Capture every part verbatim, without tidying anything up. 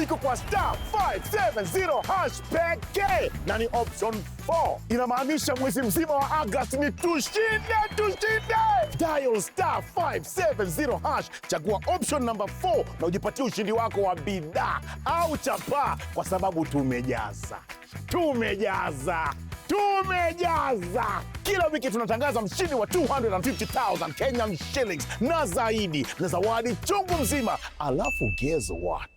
Iko kwa star five seven zero hash pekee, na ni option four. Inamaanisha mwezi mzima wa August ni tushinde, tushinde. Dial star five seven zero hash, chagua option number four na ujipatie ushindi wako wa bidhaa au chapaa, kwa sababu tumejaza. Tumejaza! Tumejaza! Kila wiki tunatangaza mshindi wa two hundred fifty thousand Kenyan shillings na zaidi, na zawadi chungu mzima. Alafu guess what?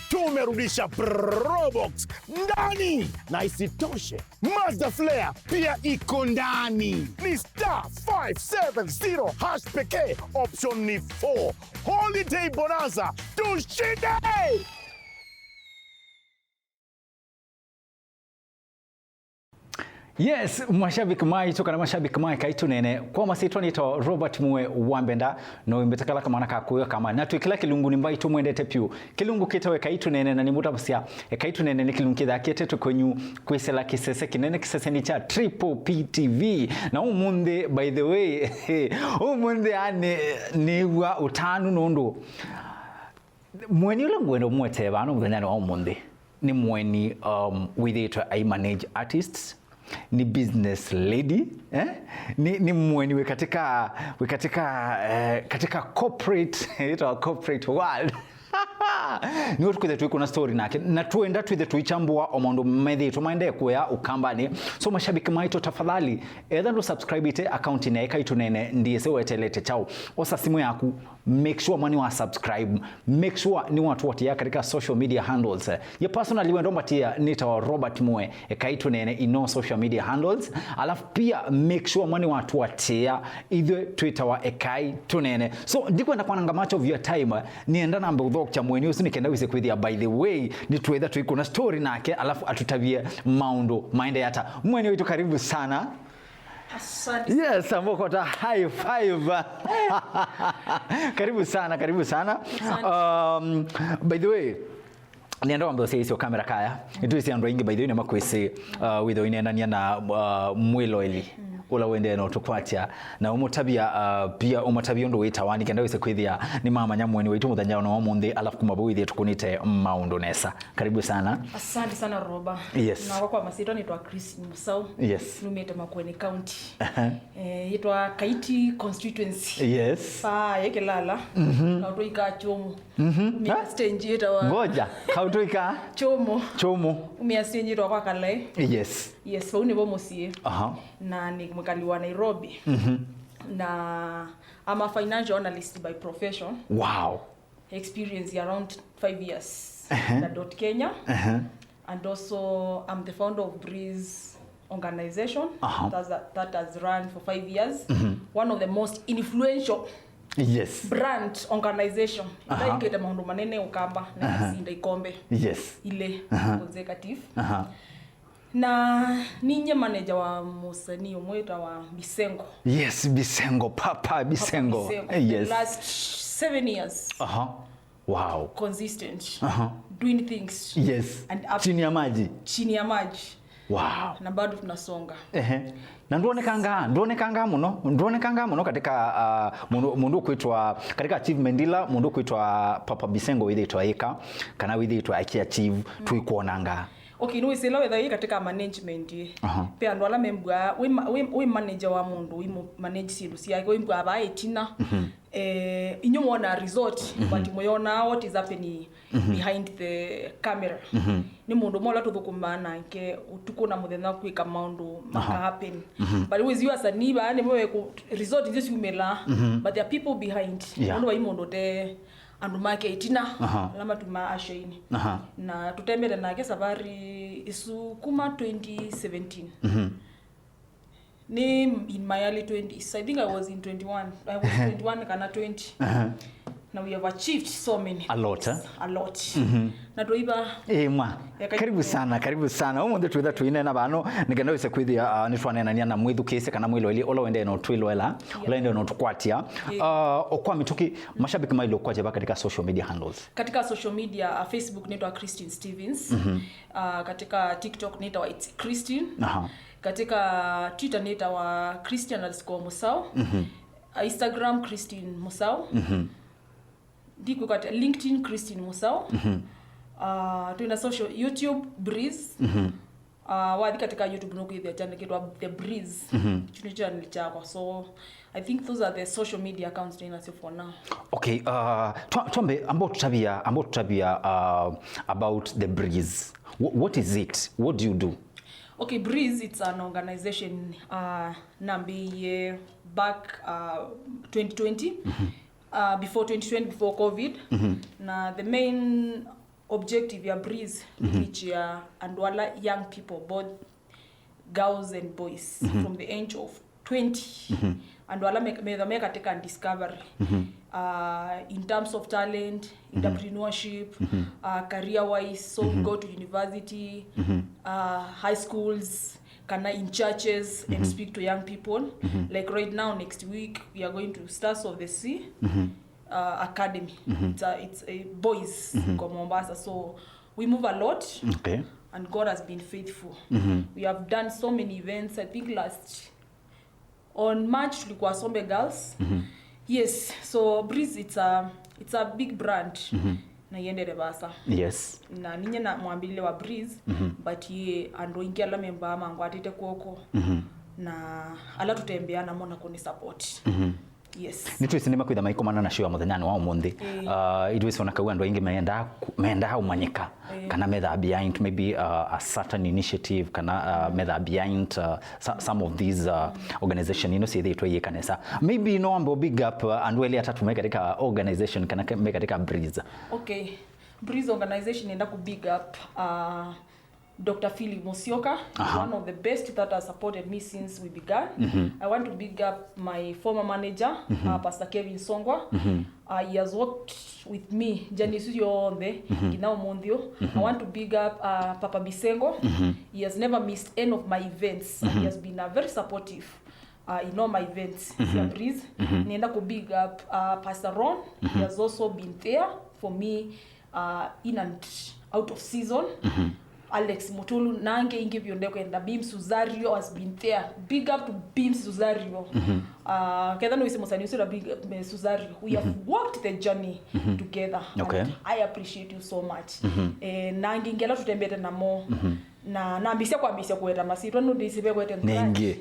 Tumerudisha Probox ndani! Na isitoshe, Mazda Flare pia iko ndani. Ni star five seven zero hash pekee, option ni four. Holiday Bonanza, tushinde! Yes, mashabiki maitũ kana mashabiki ma Ekai Tũneene, kwa masyĩtwa nĩtawa Robert Mue wa Mbenda, no wĩmbĩte kala kamwana ka kũya kama, na twĩ kĩla kĩlungunĩ mbaitũ mwendete pyũ, kĩlungu kĩtawa Ekai Tũneene, na nĩmũtavasya Ekai Tũneene nĩ kĩlungu kĩthaa kĩetetwe kwenyu kwĩsĩla kĩsese kĩnene, kĩseseni kya Triple P T V. Na ũmũnthĩ, by the way, ũmũnthĩ yani nĩw'a ũtanu nũndũ mũeni ũla ngwenda ũmwetee vano mũthenyanĩ wa ũmũnthĩ nĩ mũeni, um, wĩthĩĩtwe ai manage artists, nĩ business lady, eh? Nĩ, nĩ mũeni wĩ katika, wĩ katika, eh, katika corporate, ĩtawa corporate world. Nĩwe tũkwĩthe tũikũna story nake, na twenda twĩthe tũichambua o maũndũ methĩĩtwe maendee kũya Ũkambanĩ. So mashabiki maitũ, tafadhali, etha ndũ subscribe ĩte account-inĩ ya Ekai Tũneene, ndiĩsĩ wetelete kyaũ. Osa simũ yaku, make sure mwa nĩ wa subscribe, make sure nĩ watũatĩĩa katika social media handles. Ye personally wendo mbatĩĩa nĩtawa Robert Mue, Ekai Tũneene in all social media handles. Alafu pia make sure mwa nĩ watũatĩĩa, ithyĩ twĩtawa Ekai Tũneene. So ndikwenda kwananga much of your time, nĩenda nambe ũthokya mũeni ũsu nĩkenda wĩse kwĩthĩa, by the way, nĩtwetha tũikũna story nake, alafu atũtavye maũndũ maendee ata. Mũeni witũ, karibu sana. Asante. Yes, ambokota high five. Karibu sana, karibu sana. Asante. Um, by the way, nĩenda wambe ũsyaĩsye kamera kaya. Nĩtwĩsĩ andũ aingĩ, by the way, nĩmakwĩsĩ, uh, wĩthĩwa ũineenania na, uh, mwĩloeli ũla wendee na ũtũkwatya, na ũmũtavya, uh, pia ũmatavya ũndũ wĩtawa, nĩkenda wĩse kwĩthĩa nĩmamanya mũeni waitũ mũthenya ona wa ũmũnthĩ, alafu kuma vau wĩthĩe tũkũnĩte maũndũ nesa. Karibu sana. Asante sana, Roba. Yes. Nakwa kwa masyĩtwa nĩtwa Christine Musau. Yes. Numĩte Makueni County. Aha. Eh, yĩtwa Kaiti constituency. Yes. Paa ye Kĩlala. Mhm. Na ũtũika Kyũmũ. Mhm. Umia stage yĩtawa Ngoja, kaũtũika Kyũmũ. Kyũmũ. Umia stage yĩtawa kwa Kalaĩ. Yes. Yes, vau nĩvo mũsyĩ. Aha. Na nĩ mwĩkali wa Nairobi. Mhm. Na I'm a financial analyst by profession. Wow. Experience ya around five years. Ehe. Na Dot Kenya. Ehe. And also, I'm the founder of Breeze Organization. Aha. That's a, that has run for five years. Mhm. One of the most influential, yes, brand organization. Aha. Ĩla ĩkĩte maũndũ manene Ũkamba na, aha, ĩkasinda ikombe, yes, ile, aha, consecutive. Aha. Na ninyie manager wa mũsanii ũmwe wĩtawa Bisengo. Yes, Bisengo, Papa Bisengo. Papa Bisengo. Yes. The last seven years. Aha. Wow. Consistent. Aha. Doing things. Yes. And up. Chini ya maji. Chini ya maji. Wow. Na bado tunasonga. Ehe. Na ndwonekangaa, ndwonekangaa mũno, ndwonekangaa mũno katika, uh, mũndũ, mũndũ ũkwĩtwa, katika achievement ila mũndũ ũkwĩtwa Papa Bisengo wĩthĩtwa ĩka, kana wĩthĩtwa aki achieve, mm, tũikwonanga. Okay, nĩwĩsĩ ĩla wĩtha ĩ katika management ĩ. Aha. Pe andũ ala membua, wĩ ma-, wĩ, wĩ manager wa mũndũ, wĩ mu-, manage syĩndũ syake, wĩmbua vaa ĩtina. Mhm. Eh, inyu mwona result, mhm, but mũyona what is happening, mhm, behind the camera. Mhm. Nĩ mũndũ ũmwe ũla tũthũkũmaa nake ũtukũ na mũthenya kwĩka maũndũ maka, aha, happen. Mhm. But wĩsĩ yu asanii vaa nĩvo wekũ-, result nzĩ syumĩla, mhm, but there are people behind. Yeah. Mũndũ vai mũndũ te andũ make ĩtina, aha, ala matumaa ashaini. Aha. Na tũtembete nake savari ĩsu kuma twenty seventeen. Mhm. Nĩ in my early twenties. I think I was in twenty-one. I was twenty-one kana twenty. Aha. Na we have achieved so many things. A lot, eh? A lot. Mhm. Na tũiva. Eh, mwa. Karibu sana, karibu sana. Ũmũnthĩ twĩtha tũineena vano, nĩkenda wĩse kwĩthĩa, uh, nĩtwaneenania na mwĩthukĩĩsya kana mwĩloeli ũla wendee na ũtwĩloela, yeah, ũla wendee na ũtũkwatya. Yeah. Uh, o kwa mĩtũkĩ, mashabiki maĩle ũkwatya va katika social media handles? Katika social media, uh, Facebook nĩtawa Christine Stevens. Mhm. Uh, katika TikTok nĩtawa It's Christine. Aha. Katika Twitter nĩtawa Christine underscore Musau. Mhm. Uh, Instagram Christine Musau. Mhm. Ndikwĩkwatya LinkedIn Christine Musau. Mhm. Uh, twina social, YouTube, Breeze. Uh, wathi katika YouTube nũkwĩthĩa channel kĩtwa The Breeze. Kĩu nĩ channel kyakwa. So I think those are the social media accounts twĩ nasyo for now. Okay, uh, twa- twambe ambao tutavia ambao tutavia uh, about The Breeze. Wh- what is it? What do you do? Okay, Breeze, it's an organization uh, nambĩĩie back uh, twenty twenty, uh, before twenty twenty, before COVID. Na the main objective ya Breeze nĩ kũreach andũ ala young people, both girls and boys, from the age of twenty. Andũ ala me- metha me katika discovery uh, in terms of talent, entrepreneurship, uh, career wise, so go to university, uh, high schools, kana in churches and speak to young people. Like right now, next week, we are going to Stars of the Sea uh, Academy. It's a, it's a boys kwa Mombasa. So we move a lot, Okay. and God has been faithful. We have done so many events. I think last on March tulikuwa Sombe Girls. Yes, so Breeze, it's a, it's a big brand. Na iendere vasa. Yes. Na ninye na mwambĩlĩle wa Breeze, but ye andũ aingĩ ala membaa mangwatĩte kw'oko, na ala tũtembea namo na kũni support. Yes. Nĩtwĩsĩ nĩmakwĩtha maikomana na show ya mũthenyanĩ wa ũmũnthĩ. Ĩĩ. Uh, itwĩsĩ ona kau andũ aingĩ mendaa ku- mendaa ũmanyĩka, Ĩĩ. kana methaa behind maybe uh, a certain initiative, kana uh, methaa behind uh, so- some of these uh, organization ino syĩthĩĩtwe iyĩka nesa. Maybe no wambe big up uh, andũ elĩ atatũ me katika organization kana ke- me katika Breeze. Okay. Breeze organization nenda ku big up uh, Doctor Philip Musyoka, Aha. one of the best that has supported me since we began. I want to big up my former manager, uh, Pastor Kevin Songwa. Uh, he has worked with me journey isu yonthe nginya ũmũnthĩ ũũ. I want to big up uh, Papa Bisengo. He has never missed any of my events. He has been uh, very supportive uh, in all my events. Cia Breeze. Nenda ku big up uh, Pastor Ron. He has also been there for me uh, in and out of season. Alex Mutulu, na angĩ aingĩ vyũ ndekwenda. Beams Uzario has been there. Big up to Beams Uzario. Uh, ketha nĩwĩsĩ mũsanii ũsu na Big uh, Suzario. We have walked the journey together. Okay. And I appreciate you so much. Eh, na angĩ aingĩ ala tũtembete namo. Na nambĩĩsya kwambĩĩsya kũweta masyĩtwa nũndũ ndĩsĩ ve kwete Nĩ aingĩ.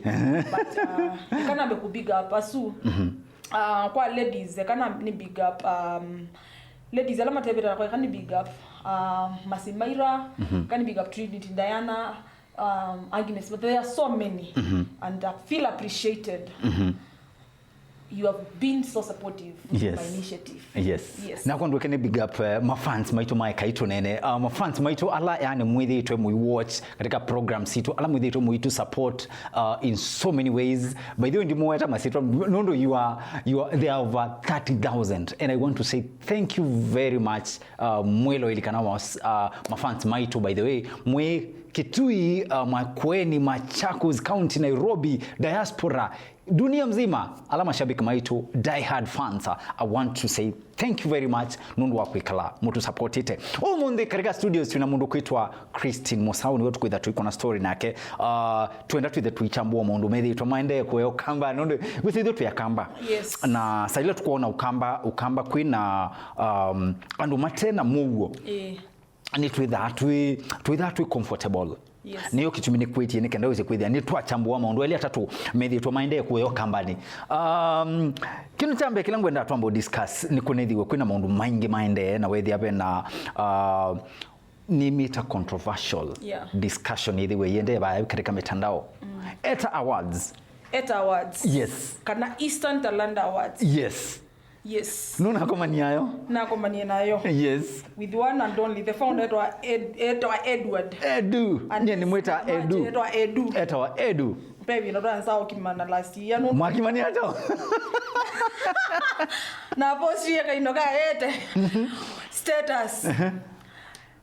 But uh, eka nambe ku big up asu. Uh, kwa ladies, eka na- nĩ big up um, ladies ala matevĩte nakwa, eka nĩ big up uh, Masimaira, eka nĩ big up Trinity Diana, um, Agnes, but there are so many, and I feel appreciated. You have been so supportive of Yes. my initiative. Yes. Yes. Nakwa ndwĩke nĩ big up uh, mafans maitũ ma Ekai Tũneene. Uh, mafans maitũ ala yani mwĩthĩĩtwe mũiwatch katika programs sitũ, ala mwĩthĩĩtwe mũitũ support uh, in so many ways. By the way, ndimũweta masyĩtwa nũndũ you are, you are, there are over thirty thousand, and I want to say thank you very much uh, mwĩloeli kana was, uh, mafans maitũ, by the way, mwĩ Kitui, uh, Makueni, Machakos County, Nairobi, diaspora, dunia mzima, ala mashabiki maitũ, die hard fans, uh, I want to say thank you very much nũndũ wa kwĩkala mũtũsupportĩte. Ũmũnthĩ katika studios twĩna mũndũ kwĩtwa Christine Musau, nĩwe tũkwĩtha tũikona story nake. Uh, twenda twĩthe tũichambua maũndũ methĩĩtwe maendee kũeo kamba nũndũ wĩsĩ ithuĩ twĩ Akamba. Yes. Na saa ila tũkwona Ũkamba, Ũkamba kwĩna um, andũ mate na mũuo. Ĩĩ. Nĩ twĩthaa twĩ twĩthaa twĩ comfortable. Yes. Nĩyo kĩtumi nĩ kwĩtie nĩ kenda wĩse kwĩthĩa nĩ twachambua maũndũ elĩ atatũ methĩĩtwe maendee kũeo kambani. Um, kĩndũ kya mbee kĩla ngwenda twambe discuss nĩ kũnĩthiwe kwĩna maũndũ maingĩ maendee na wethĩa vena uh, nĩmĩta controversial Yeah. discussion ĩthĩwe yendee vaya katika mitandao. Eta Awards. Eta Awards. Yes. Kana Eastern Talanta Awards. Yes. Yes. Nũnakomania yo? Nakomanie nayo. Yes. With one and only, the founder etwa Ed, etwa Edward. Edu. And Nye nĩ mwĩta Edu. Etwa Edu. Etawa Edu. Pevi na twanza okimana last year no. Mwakimania cho? Na post ye kaino ka ete. Status.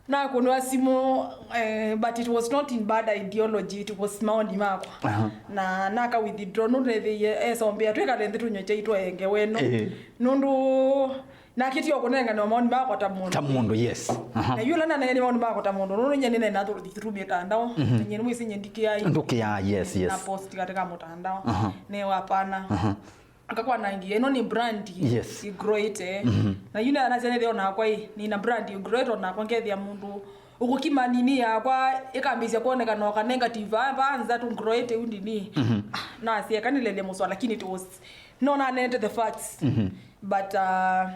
Nakũnwa simũ, eh, but it was not in bad ideology, it was maoni makwa. Aha. Na naka withdraw nũndũ nethĩie esombea twĩkale nthĩ tũnywe kyai twaenge weno. Eh. Nũndũ nakĩtie kũnengane maoni makwa ta mũndũ. Ta mũndũ, yes. Aha. Na yũla nanengane maoni makwa ta mũndũ nũndũ nye nĩnena through mitandao. Na nye nĩmwĩsĩ nye ndikĩai. Ndũkĩaa, yes, yes. Na post katika mtandao. Aha. Ne hapana. Aha. Akakwanangia, ĩno nĩ brand Yes. Ĩgroĩte. Na yu nĩanasya nĩthĩa onakwa ĩ, nĩna brand Ĩgroĩte, onakwa ngethĩa mũndũ ũkũkima nini yakwa ĩkambĩĩsya kwonekana o ka negative, ah, vaa nza tu Groĩte yu nini. Ah, nasya eka nĩlelye mũsoa, lakini it was, no nanete the facts. But uh,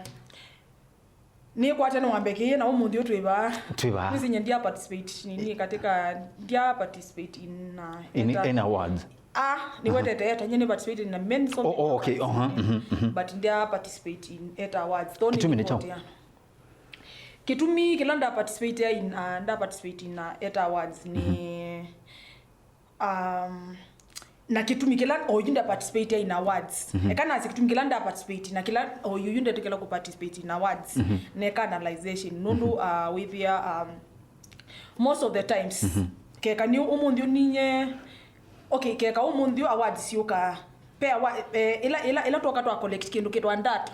nĩkwate nĩwambekĩie na ũmũnthĩ ũtwĩ vaa. Twĩ vaa. Kwĩsinya ndia participate nini katika, ndia participate in uh, In, enta- in awards. Ah, nĩwetete eta nye nĩ participate in a many so Oh, oh, okay. Uh-huh. But ndia participate in eta awards. Though Kĩtumi nĩ kyaũ? Kĩtumi kĩla nda participate in uh, nda participate in uh, eta awards nĩ um, na kĩtumi kĩla oyu nda participate in awards. Eka nasi kĩtumi kĩla nda participate na kĩla oyu yu ndetĩkĩla ku participate in awards. Neka analyzation nũndũ uh, wĩthĩa um, most of the times keka nĩ ũmũnthĩ ũninye, okay, keka ũmũnthĩ awards siũka pe awa, eh, ila, ila, ila twoka twa collect kĩndũ kĩtwa data.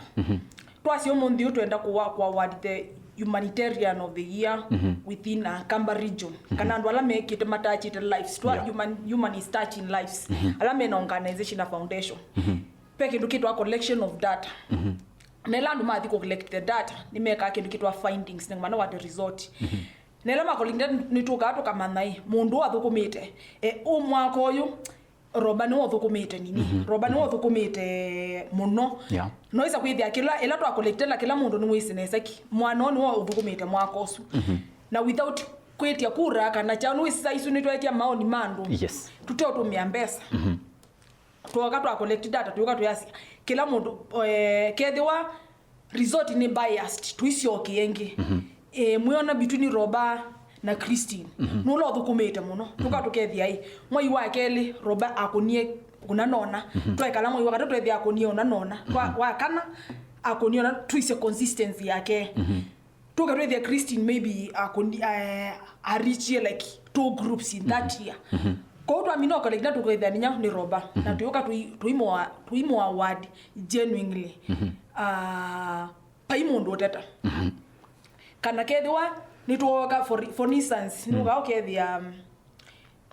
Twasya ũmũnthĩ ũtwenda kuwa ku award the humanitarian of the year within a Kamba region, kana andũ ala mekĩte matachĩte lives twa Yeah. human, human is touching lives, ala mena organization na foundation. Pe kĩndũ kĩtwa collection of data. Na ĩla andũ mathi ku collect the data nĩmekaa kĩndũ kĩtwa findings, nĩ mana what result. Na ĩla ma collect data nĩtũkaa tũkamanya ĩ mũndũ ũũ athũkũmĩte e, ũ mwaka ũyũ Roba nĩwe ũthũkũmĩte nini. Roba nĩwe ũthũkũmĩte mũno. Yeah. Noĩsa kwĩthĩa kĩla ĩla twa collect na kĩla mũndũ nĩwĩsĩ nesa ki mwana ũũ nĩwe ũthũkũmĩte mwaka ũsu. Na without kwĩtya kura kana kyaũ, nĩwĩsĩ saa isu nĩtwaetya maoni ma andũ. Yes. Tũteũtũmĩa mbesa. Twoka twa collect data, tũka twĩasya kĩla mũndũ eh, kethĩwa result nĩ biased, tũisyokie ĩngĩ. Eh, mwĩona between Roba na Christine nũla ũthũkũmĩte mũno. Tũka tũkethĩa ĩ mwai wa kelĩ Roba akũnie kũna nona. Twaekala mwai wa katatũ twethĩa akũnie ona nona. Twa, wa kana akũnie ona, tũisye consistency yake. Tũka twethĩa Christine maybe akũni, eh, arichie like two groups in that year. Kwoou twamina ũkolekina tũkwĩthĩa ninya nĩ Roba. Na tũyũka tũi- tũimũ award genuinely. Ah, pai mũndũ ũteta. Kana kethĩwa nĩtwooka for, for instance nũka ũkethĩa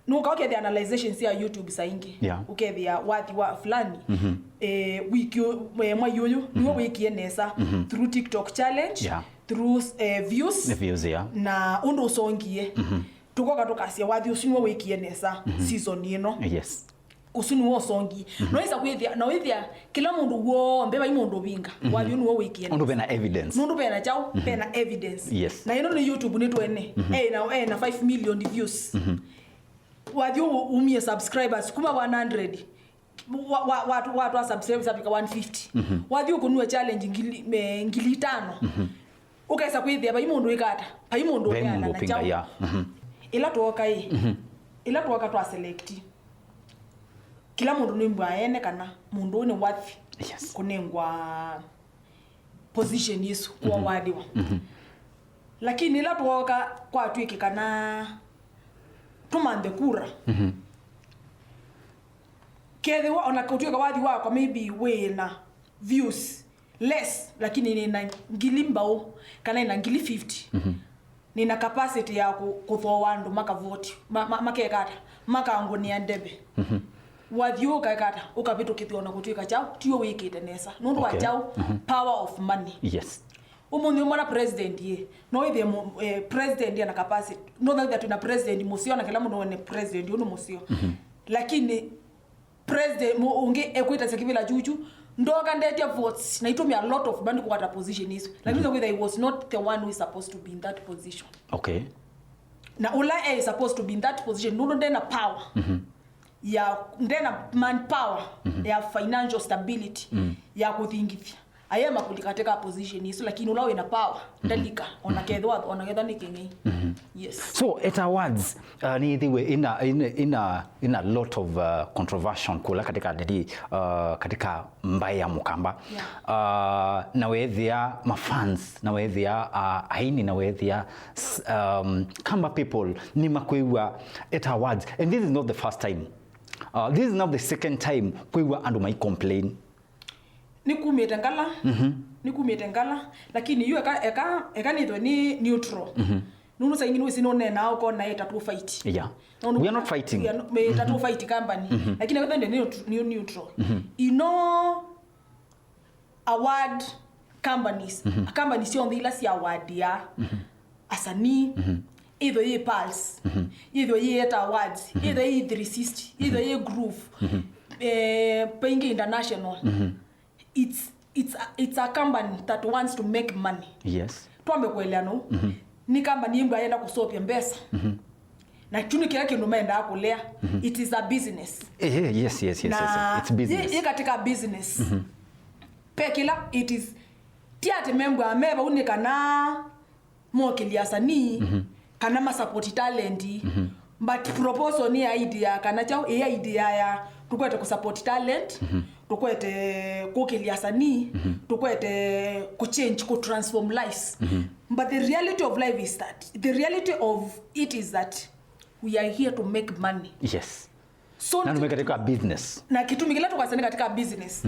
nũka ũkethĩa analyzation sya YouTube saa ingĩ. Yeah. Ũkethĩa wathi wa fulani eh, wiki ũ- eh, mwai ũyũ nĩwe wĩkie nesa through TikTok challenge, Yeah. through eh, views, The views, yeah. Na ũndũ ũsongie. Tũkoka tũkasya wathi ũsu nĩwe wĩkie nesa season ĩno. Yes. Ũsu nĩwe ũsongie. Noĩsa kwĩthĩa na wĩthĩa kĩla mũndũ w'onthe vai mũndũ ũvinga wathi ũũ nĩwe wĩkie Ũndũ vena evidence. Nũndũ vena kyaũ, vena evidence. Yes. Na ĩno nĩ YouTube nĩ twene. Ena, ena five million views. Wathi ũũ umie subscribers kuma one hundred. Wa, wa, watu, watu wa subscribers apika one fifty. Wathi ũkũnua challenge ngili, me, ngili itano. Ũkesa kwĩthĩa vai mũndũ wĩkata, vai mũndũ Vai ũneana mũndũ na ũpinga, kyaũ. Yeah. Ĩla twoka ĩ. Ĩla twoka twa select. Kĩla mũndũ nĩmbwa ene kana mũndũ ũũ nĩ worthy Yes. kũnengwa position ĩsu kuawadiwa. Lakini ĩla twooka kwatw'ĩkĩka na tũmanthe kura, kethĩwa ona kũtw'ĩka wathi wakwa maybe wĩna views less, lakini nĩna ngili mbau kana ĩna ngili fifty. Nĩna capacity ya kũ- kũthooa andũ makavoti, ma- ma- makeka ata, makangũnĩa ndeve. Wathiĩ ũkaeka ata, ũkavĩtũkĩthw'a ona kũtw'ĩka kyaũ tiwe wĩkĩte nesa nũndũ wa Okay. Kyaũ, power of money. Yes. Ũmũnthĩ ũmwe na president ĩ, no ĩthĩe mũ- eh, president ana capacity. No thaitha twĩna president mũseo na kĩla mũndũ wene president ũũ nĩ mũseo. Lakini president mũ- ũngĩ ekwĩtasya kĩvĩla kyuchu, ndoka ndetya votes na itũmĩa a lot of money kũkwata position isu, lakini kwĩtha he was not the one who is supposed to be in that position. Okay. Na ũla e supposed to be in that position nũndũ ndena power ya, ndena manpower ya financial stability ya kũthingithya. Ayema kũlika katika position isu, lakini ũla wĩna power ndalika, ona kethwa, ona kethwa nĩ kĩng'ei. Yes. So, eta awards, uh, nĩyĩthĩwe ina, ina, ina, ina lot of uh, controversial kũla katika ndĩli, uh, katika mbaĩ ya Mũkamba. Yeah. Uh, na weethĩa mafans, na weethĩa uh, aini, na weethĩa s- um, Kamba people nĩmakwĩw'a eta awards, and this is not the first time. Uh, this is not the second time kwĩw'a andũ mai complain. Nĩkumĩte ngala. Nĩkumĩte ngala. Lakini yu eka, eka, eka nĩthwe nĩ neutral. Nũndũ saa ingĩ nĩwĩsĩ nũneenaa ũkona ĩ ta tũ fight. Yeah. Nũndũ We are not fighting. We are not, me- ta tũ fight company. Lakini eka nĩ neut- nĩ neutral. Ino award companies, companies syonthe ila sya awardia asanii, either yĩ Pulse, either yĩ Eta Awards, either yĩ three sixty, either yĩ Groove, eh, Paingi International. It's, it's a, it's a company that wants to make money. Yes. Twambe kuelewa no. Ni company ĩmwe yenda kusopia mbesa. Na kĩu nĩ kĩla kĩndũ mendaa kũlea. It is a business. Eh, eh, yes, yes, yes, yes, yes. Na it's business. Yĩ, yĩ katika business. Pe kĩla it is, ti atĩ membwa me vau nĩ kana mokĩlya asanii, kana ma support talent. But proposal nĩ ya idea, kana kyaũ ĩ idea ya tũkwete ku support talent, tũkwete kũkĩlya asanii, tũkwete ku change, ku transform lives. But the reality of life is that, the reality of it is that we are here to make money. Yes. So na nĩ katika business. Na kĩtumi kĩla tũkwasya nĩ katika business.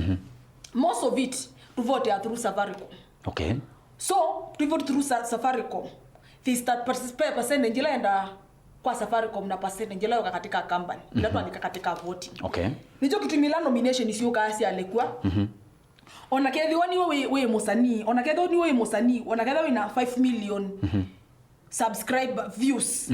Most of it tũvotea through Safaricom. Okay. So tũivote through Sa-, Safaricom. There's that perce-, pe-, percentage ila enda kwa Safaricom na percentage ila yoka katika company. Ila twandĩka katika voting. Okay. Nĩkyo kĩtumi ila nomination syũkaa syalekwa. Ona kethĩwa nĩwe wĩ, wĩ mũsanii, ona kethĩwa nĩwe wĩ mũsanii, ona kethĩwa wĩna five million subscriber views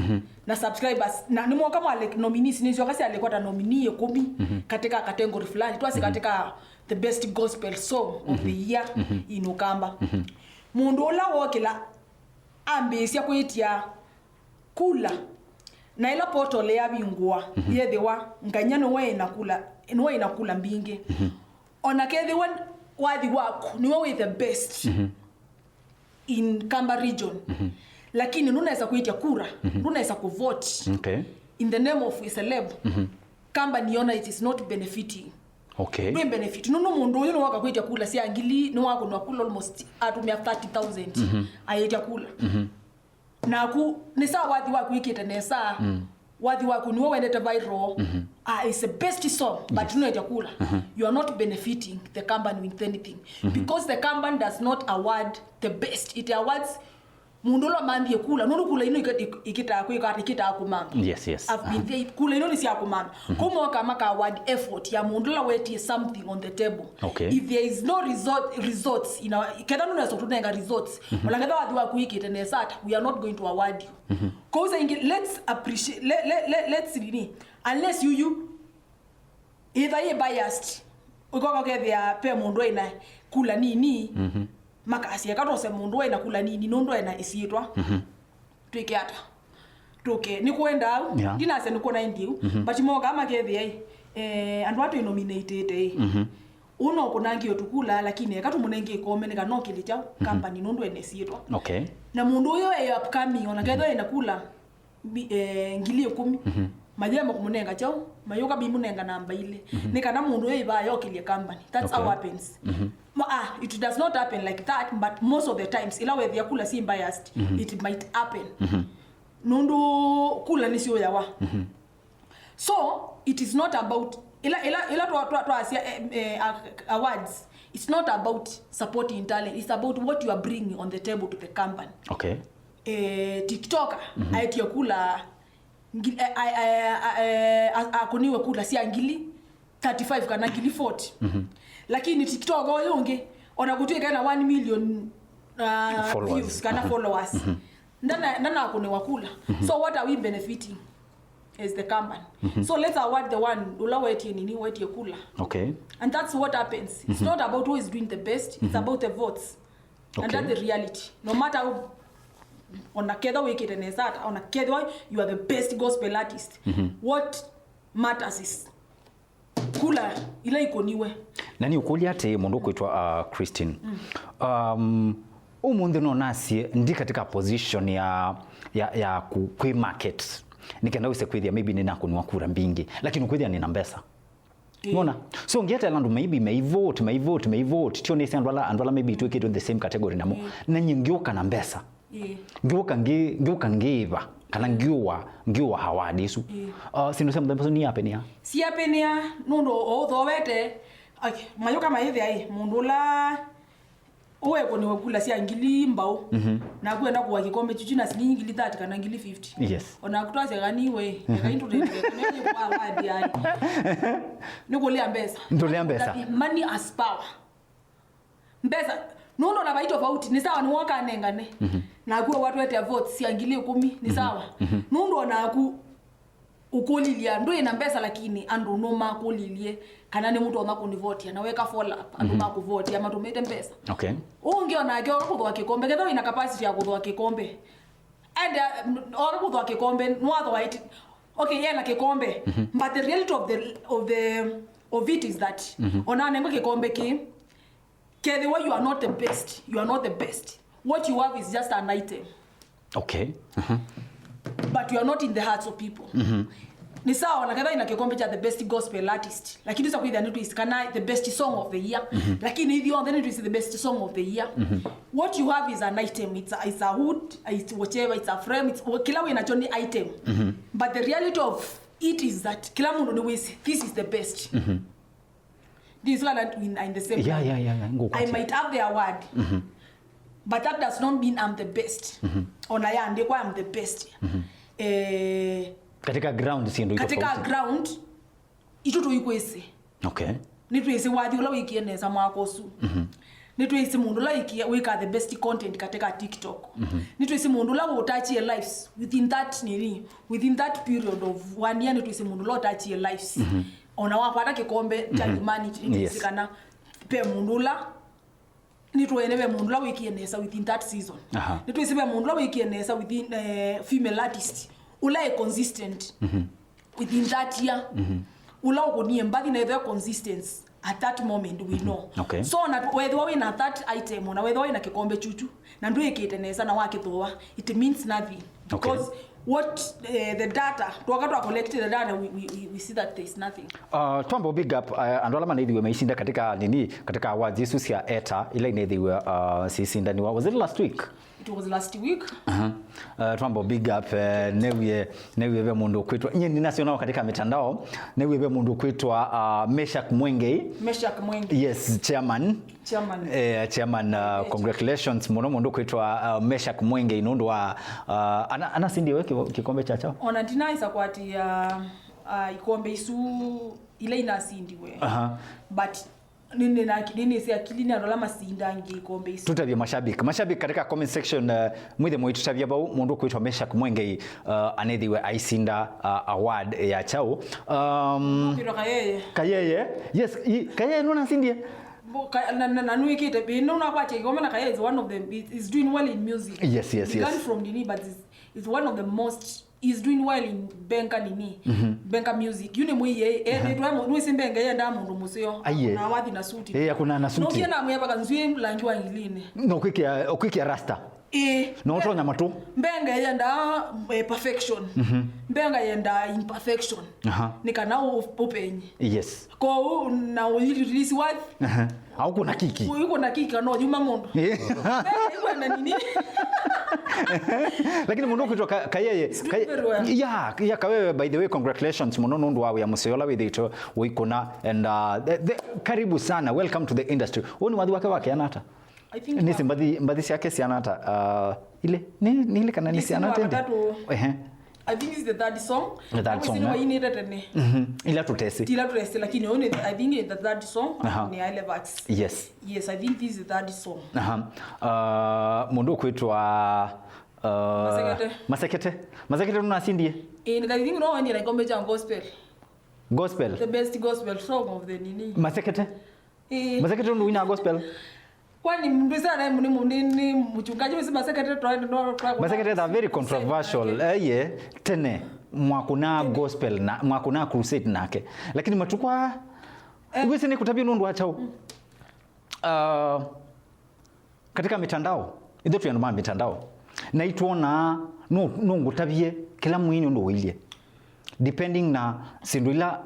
na subscribers, na nĩmwoka mwale nominees, nĩsyoka syalekwa ta nominee ĩkũmi katika category fulani, twasi katika the best gospel song of the year in Ukamba. Mũndũ ũla wokĩla ambĩĩsya kwĩtya kula, na ĩla portal yavingũa, yethĩwa nganya nĩwe ĩna kula, nĩwe ĩna kula mbingĩ. Ona kethĩwa wathi waku nĩwe wĩ the best in Kamba region, lakini ndũnesa kwĩtya kura, ndũnesa kũvote, okay, in the name of a celeb, Kamba nĩona it is not benefiting. Okay. Ndwĩ benefit. Nũndũ mũndũ ũyũ nĩwoka kwĩtya kula sya ngili, nĩwakũnwa kula almost atumĩa thirty thousand, ayĩtya kula. Naku nĩ saa wathi waku wĩkĩte nesa. Wathi waku nĩwe wendete viral. Ah, it's the best song, but, yes, nũetya kula. You are not benefiting the company with anything. Because the company does not award the best. It awards mũndũ ũla manthie kula. Nũndũ kula ino ika-, ik-, ikitaa kwĩka ata? Ikitaa kũmama. Yes, yes. I've been there. Kula ino nĩ sya kũmama. Kuma oka maka award effort ya mũndũ ũla wetie something on the table. Okay. If there is no result, results in our, ketha nũnesa kũtũnenga results, ona ketha wathi waku wĩkĩte nesa ata, we are not going to award you. Kwoou saa ingĩ, let's appreciate, let, let, let, let's nini, unless you, you, either yĩ biased, ũkoka ũkethĩa pe mũndũ ena kula nini, makasya eka tose mũndũ ena kula nini nũndũ ena ĩsyĩtwa. Twĩke ata? Tũke, nĩkũenda au, yeah, ndinasya nĩkũna ĩndĩ u, but moka makethĩa ĩ, eh, andũ aa twĩ nominated ĩ, ũũ no kũnangĩo tũkula, lakini eka tũmũnenge ĩkombe nĩ kana okĩlye kyaũ, company nũndũ ena ĩsyĩtwa. Okay. Na mũndũ ũyũ e upcoming, ona kethwa ena kula, mi-, eh, ngili ĩkũmi, mayĩema kũmũnenga kyaũ, mayũka maimũnenga namba ilĩ. Nĩ kana mũndũ ũyũ ĩvaa yokĩlye company. That's how, okay, happens. Ma-, ah, it does not happen like that, but most of the times, ila wethĩa kula si biased, it might happen. Nũndũ kula nĩsyũyawa. So, it is not about, ila, ila, ila twa, twa, twasya, eh, eh, a-, awards, it's not about supporting talent, it's about what you are bringing on the table to the company. Okay. Eh, TikToker, aetie kula, ngi-, eh, eh, eh, eh, a-, akũniwe kula sya ngili thirty-five kana ngili forty. Lakini TikToker ũyũ ũngĩ, ona kũtwĩka na one million, uh, followers, views kana followers, ndana-, ndanakũniwa kula. So what are we benefiting as the company? So let's award the one ũla wetie nini, wetie kula. Okay. And that's what happens. It's not about who is doing the best, it's about the votes. And, okay, that's the reality. No matter how, ona ketha wĩkĩte nesa ata, ona ketha you are the best gospel artist, what matters is kula ila ikũniwe. Na nĩ ũkũlya atĩ mũndũ kwĩtwa, uh, Christine. Um, ũmũnthĩ no nasye ndi katika position ya, ya, ya ku-, kwĩ market. Nĩ kenda wĩse kwĩthĩa maybe nĩnakũniwa kura mbingĩ. Lakini kwĩthĩa nĩna mbesa. Ĩĩ. Nona? So ngietela andũ maybe may vote, may vote, may vote. Tio nĩsĩ andũ ala, andũ ala maybe twĩkĩtwe the same category namo. Ĩĩ. Na nyie ngĩũka na mbesa. Ĩĩ. Ngĩũka ngĩ-, ngĩũka ngĩĩva, kana ngĩũa, ngĩũa award isu. Ĩĩ. Uh, syĩndũ sya mũthemba ũsu nĩyapenĩa? Siyapenĩa, nũndũ o ũthowete, okay, mayũka mayĩthĩa ĩ, mũndũ ũla ũwekũniwe kula sya ngili mbaũ, naku enda kũa kĩkombe kyu na silingi ngili thirty kana ngili fifty. Yes. Onaku twasya kani we, eka intũtethie, kwa award yani. Nĩkũlĩa mbesa. Ndũlĩa mbesa. Money as power. mbesa, nũndũ ona vai tofauti, nĩ sawa nĩwoka anengane. Mhm. Naku watwete votes sya ngili ikũmi, nĩ sawa. Mhm. Nũndũ onaku ũkũlilya, ndwĩ na mbesa, lakini andũ nũmakũlilye kana nĩmũtonya kũnivotia, na weka follow up, andũ makũvotia matũmĩte mbesa. Okay. Ũngĩ onake oka kũthũa kĩkombe, kethwa wĩna capacity ya kũthũa kĩkombe. And, uh, oka kũthũa kĩkombe, nwathũa it. Okay, yena kĩkombe. Mhm. But the reality of the, of the, of it is that, mhm, ona nengwa kĩkombe kĩ, kethĩwa you are not the best, you are not the best. What you have is just an item. Okay. Mhm. But you are not in the hearts of people. Mhm. Nĩ sawa ona kethĩwa ina kĩkombe kya the best gospel artist, lakini tũsa kwĩthĩa nĩtwĩsĩ kana the best song of the year. Mhm. Lakini ithyonthe nĩtwĩsĩ the best song of the year. Mhm. What you have is an item. It's a, it's a wood, it's whatever, it's a frame, it's, kĩla wĩ nakyo nĩ item. Mhm. But the reality of it is that kĩla mũndũ nĩwĩsĩ this is the best. Mhm. This one and in, in the same Yeah, line. Yeah, yeah, yeah. Ngũkwatya. I might have the award, mhm, but that does not mean I'm the best. Mhm. Ona yaandĩkwa I'm the best. Mhm. Eh, katika ground syĩndũ katika tofauti. Ground, itũ tũikwĩsĩ. Okay. Nĩtwĩsĩ wathi ũla wĩkie nesa mwaka ũsu. Mhm. Nĩtwĩsĩ mũndũ ũla wĩkie, wĩka the best content katika TikTok. Mhm. Nĩtwĩsĩ mũndũ ũla ũtachie lives within that nini, within that period of one year, nĩtwĩsĩ mũndũ ũla ũtachie lives. Mhm. Ona wakwata kĩkombe kya, mhm, humanity, nĩtwĩsĩ, yes, kana pe mũndũ ũla, nĩtũene ve mũndũ ũla wĩkie nesa within that season. Aha. Nĩtwĩsĩ ve mũndũ ũla wĩkie nesa within, eh, female artist, ũla e consistent, mhm, within that year. Mhm. Ũla ũkũnie mbathi na ethwe consistency at that moment we, mhm, know. Okay. So na wethwa wĩna that item, na wethwa wĩna kĩkombe chuchu, na ndwĩkĩte nesa na wakĩthũa, it means nothing. Okay. Because what, eh, the data, twoka twa collect the data, we, we, we, we see that there is nothing. Uh, twambo big up, uh, andũ ala manaithiwe maisinda katika nini, katika awards isu sya eta, ila inaithiwe, uh, sisindaniwa. Was it last week? It was last week. Aha. Uh, twambo big up, uh, newie, newie ve mũndũ kwitwa. Nye ninasionao katika mitandao, newie ve mũndũ kwitwa, uh, Meshack Mwengei. Meshack Mwengei. Yes, chairman. Chairman. Eh, chairman, uh, congratulations mũno mũndũ kwitwa, uh, Meshack Mwengei nũndũ wa, uh, ana, anasindie we kĩko-, kĩkombe kya chao. Ona ndinaisa kwatia, uh, ikombe isu ila inasindiwe. Aha. But nĩnĩsĩ akili nĩ andũ ala masindangie ikombe isu. Tutavye mashabiki. Mashabiki katika comment section, uh, mwithe mũitutavya vau mũndũ kwitwa Meshack Mwengei, uh, anethiwe aisinda, uh, award ya chao. Um, kwitwa Kayeye. Kayeye. Yes, i, Kayeye nũnasindie. Bo-, ka-, na, na, na nũĩkĩte, ĩ, nũnakwatya kĩkombe na Kayeye is one of them, is, is doing well in music. Yes, yes, yes. He learned from Nini, but is, is one of the most, is doing well in Benga nini, mhm, Benga music. Yu nĩ mwĩie, eh, aha, nĩtwa mu-, nĩwĩsĩ Benga yendaa mũndũ mũseo. Aiye. Na wathi na suti. Eh, akuna na suti. Nũkie namwĩa vaka nzw'ĩ langi wa ngilinĩ. No kwĩkĩa, kwĩkĩa rasta. Ĩĩ. No ũtonya matũ. Benga yendaa, eh, perfection. Mhm. Benga yendaa imperfection. Aha. Nĩ kana ũ-, ũpenye. Yes. Kwoou na ũyililisi wathi. Aha. Au kuna kiki. Ũyũ kuna kiki kana ũyuma mũndũ. Eh. Benga ikwenda nini? Lakini mũndũ kwitwa Ka-, Kayeye. He's doing very well. Yeah, yeah, Kayeye, by the way, congratulations mũno nũndũ wa wĩa mũseo ũla wĩthĩtwe ũikũna. And, uh, the, the, karibu sana. Welcome to the industry. Ũũ nĩ wathi wake wa keana ata? I think nĩsĩ mbathi, mbathi syake syana ata, uh, ilĩ? Nĩ, nĩ ilĩ kana nĩ syana ata ĩndĩ? Ehe. I think it's the third song. The third song, eh? Wainĩte tene. Mhm. Ila tũtesĩ. Ila tũtesĩ, lakini ũyũ nĩ, I think it's the third song. Aha. Nĩ Elevax. Yes. Yes, I think this is the third song. Aha. Uh, mũndũ ũkwĩtwa, uh, Masekete. Masekete. Masekete nũnasindie? Eh, I think no wendie na ikombe cha gospel. Gospel? The best gospel song of the nini. Masekete? Eh. Masekete nũndũ wina gospel? Kwani mndu sana ni mndu ni mchungaji msema Masekete twa ndo twa Masekete are very controversial. Eh, ye, tene mwakuna gospel na mwakuna crusade nake. Lakini matukwa, eh, iwezi ni kutabia nũndũ wa chao. Uh, katika mitandao, ithe tu yanuma mitandao. Na itwona no, no ngutavie kila mwini ndo wĩlye. Depending na sindu ila,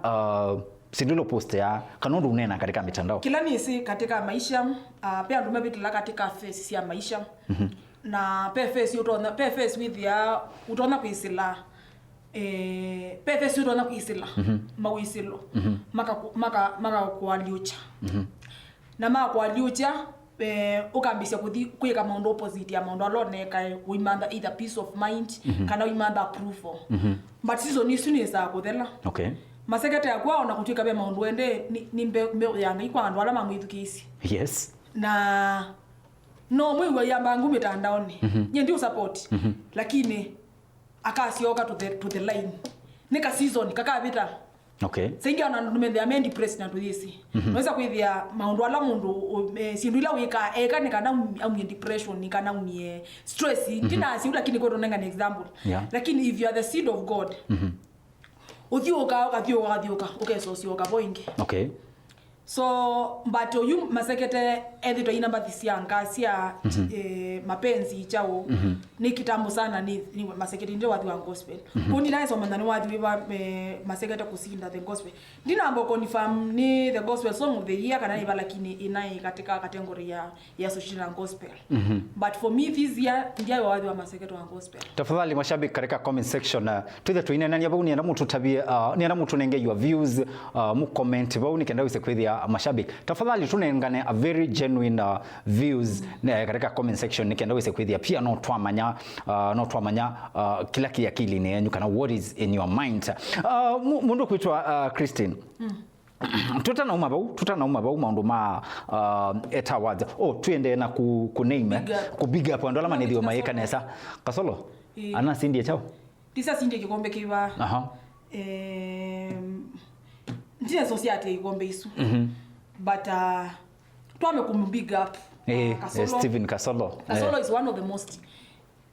uh, sindu ila post ya kana ũndũ ũneena katika mitandao. Kila nĩsĩ katika maisha, uh, pe andũ mavĩtĩla katika phase sya maisha. Mhm. Na pe phase ũtonya, pe phase wĩthĩa ũtonya kwĩsĩla, eh, pe phase ũtonya kwĩsĩla, mhm, mawĩsĩlo, mhm, maka, maka, maka kualyũkya. Mhm. Na makwalyũkya, eh, ũkambĩsya kũthi kwĩka maũndũ opposite ya maũndũ ala ũnekae, ũimantha either peace of mind, mhm, kana ũimantha approval. Mhm. But season isu nĩsaa kũthela. Okay. Masekete akw'a ona kũtw'ĩka ve maũndũ ende nĩ, nĩ mbe-, mbeũ ya Ngai kwa andũ ala mamwĩthukĩĩsye. Yes. Na no mwĩw'a yamba ngu mitandaoni. Mhm. Nye ndi support. Mhm. Lakini akasyoka to the, to the line. Nĩ ka season kakavita. Okay. Saingi ona andũ methĩa me depressed na tũyĩsĩ. Mhm. Naweza kwĩthĩa maũndũ ala mũndũ, eh, syĩndũ ila wĩkaa, eka nĩ kana um-, aumie depression, nĩ kana aumie stress. Mhm. Ndinasya ũu, lakini kwetu nenga an example. Yeah. Lakini if you are the seed of God, mhm, ũthiũũkaa, ũkathiũũka, ũkathiũũka, ũkesosyoka vo ĩngĩ. Okay. So, but oyu Masekete ethĩtwe ina mbathi sya nga sya, mhm, eh, mapenzi chao. Mhm. Nĩ kitambo sana nĩ, nĩ Masekete ndi wathi wa gospel. Mhm. Kundi naye somanya nĩ wathi wa, eh, Masekete kusinda the gospel. Ndinamba confirm nĩ the gospel song of the year kana nĩ va, lakini ina katika category ya, ya social na gospel. Mhm. But for me this year ndiye wathi wa Masekete wa gospel. Tafadhali mashabiki katika comment section, uh, twĩthe tũineenania vau, nĩenda mũtũtavye, uh, nĩenda mũtũnenge your views, uh, mũcomment vau nĩkenda wĩse kwĩthĩa mashabiki. Tafadhali tũnengane a very genuine, uh, views, eh, katika comment section nĩkenda wĩse kwĩthĩa pia no twamanya, uh, no twamanya, uh, kĩla kĩ akilinĩ yenyu kana what is in your mind. Uh, mu-, mũndũ kwĩtwa, uh, Christine. Mm. Tũtanauma vau, tũtanauma vau maũndũ ma, uh, eta awards. Oh, twĩendee na ku, ku name, eh? Big up. Ku big up andũ ala manĩthiwe mayĩka nesa. Kasolo? Ĩĩ. Anasindie chao? Ndisasindie kĩkombe kĩva. Aha. Em, ndinasosyatia ikombe isu. Mhm. But, uh, twame kũmũ big up. Eh, Kasolo. Eh, Stephen Kasolo. Kasolo, eh, is one of the most,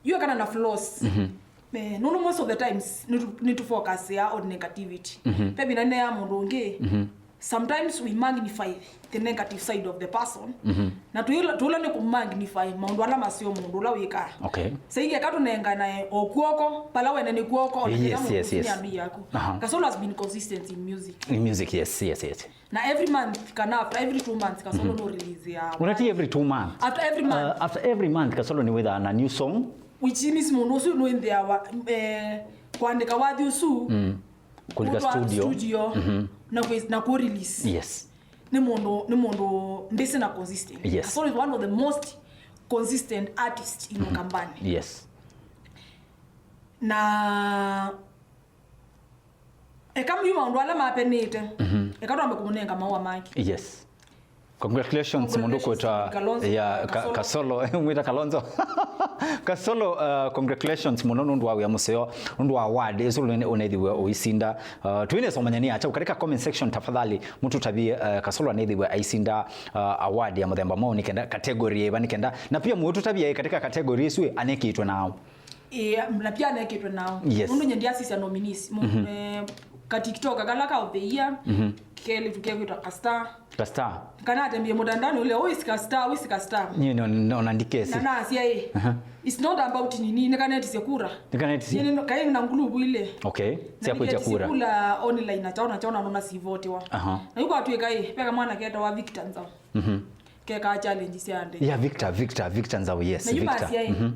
you kana na flaws. Mhm. Eh, no, no, most of the times, nĩtu, nĩtu focus ya on negativity. Mhm. Pe vina ne ya mũndũ ũngĩ. Mhm. Sometimes we magnify the negative side of the person. Mhm. Na tuila, tuila nĩ ku magnify maũndũ ala maseo mũndũ ũla wĩkaa. Okay. Saingi eka tũnenganae o kw'oko, pala wene nĩ kw'oko, ona yes, kana yes, mũndũ yes, nĩ adui yaku. Aha. Kasolo has been consistent in music. In music, yes, yes, yes. Na every month, kana after every two months, Kasolo, mhm, no release ya. Unati every two months? After every month. Uh, after every month, Kasolo nĩ wĩthaa na new song. Which means mũndũ ũsu nũendeawa, eh, kwandĩka wathi ũsu. Mm. Kũlika kũtwaa studio. Studio, mhm, na kwĩ-, na ku release. Yes. Nĩ mũndũ, nĩ mũndũ mbĩsĩ na consistent. Yes. Kasolo is one of the most consistent artists in, mhm, Ukambani. Yes. Na eka myu maũndũ ala mapenĩte. Mhm. Eka twambe kũmũnenga maũa make. Yes. Congratulations, mũndũ kwĩtwa, Kalonzo, ya, Ka-, Kasolo. Kasolo, mwĩta Kalonzo. Kasolo, uh, congratulations mũno nũndũ wa wĩa mũseo, nũndũ wa award ĩsu ũnethiwe ũisinda. Uh, twĩnĩsomanyani acha katika comment section tafadhali mũtũtavie, uh, Kasolo anethiwe aisinda, uh, award ya mũthemba mwaũ nĩkenda category ĩva nĩkenda, na pia mũtũtavie katika category ĩsu anĩkĩtwe nao. Ĩĩ, na pia anekĩtwe nao. Yes. Nũndũ nye ndiasisya nominees. Mu-, mhm, eh, ka TikTok kala ka of the year, mhm, kelĩtu kekwĩtwa Kastar. Kastar. Kana atembie mũtandaoni ũle, "Who is Kastar? Who is Kastar?" Nyie no, no, na ndikesi. Na nasya ĩ. Aha. It's not about nini, nĩkanetisye kura. Nĩkanetisye. Nyie nĩ, kaĩ na ngulubu ile. Okay. Na sya kwĩtya nĩketĩsye kura. Kula online na chaona, chaona nona sivotiwa. Aha. Na yu kwatwĩka ĩ, peka mwana ketawa Victor Nzau. Mhm. Keka challenge sya nde. Yeah, Victor, Victor, Victor Nzau, yes, na yu Victor. Masya ĩ. Mhm.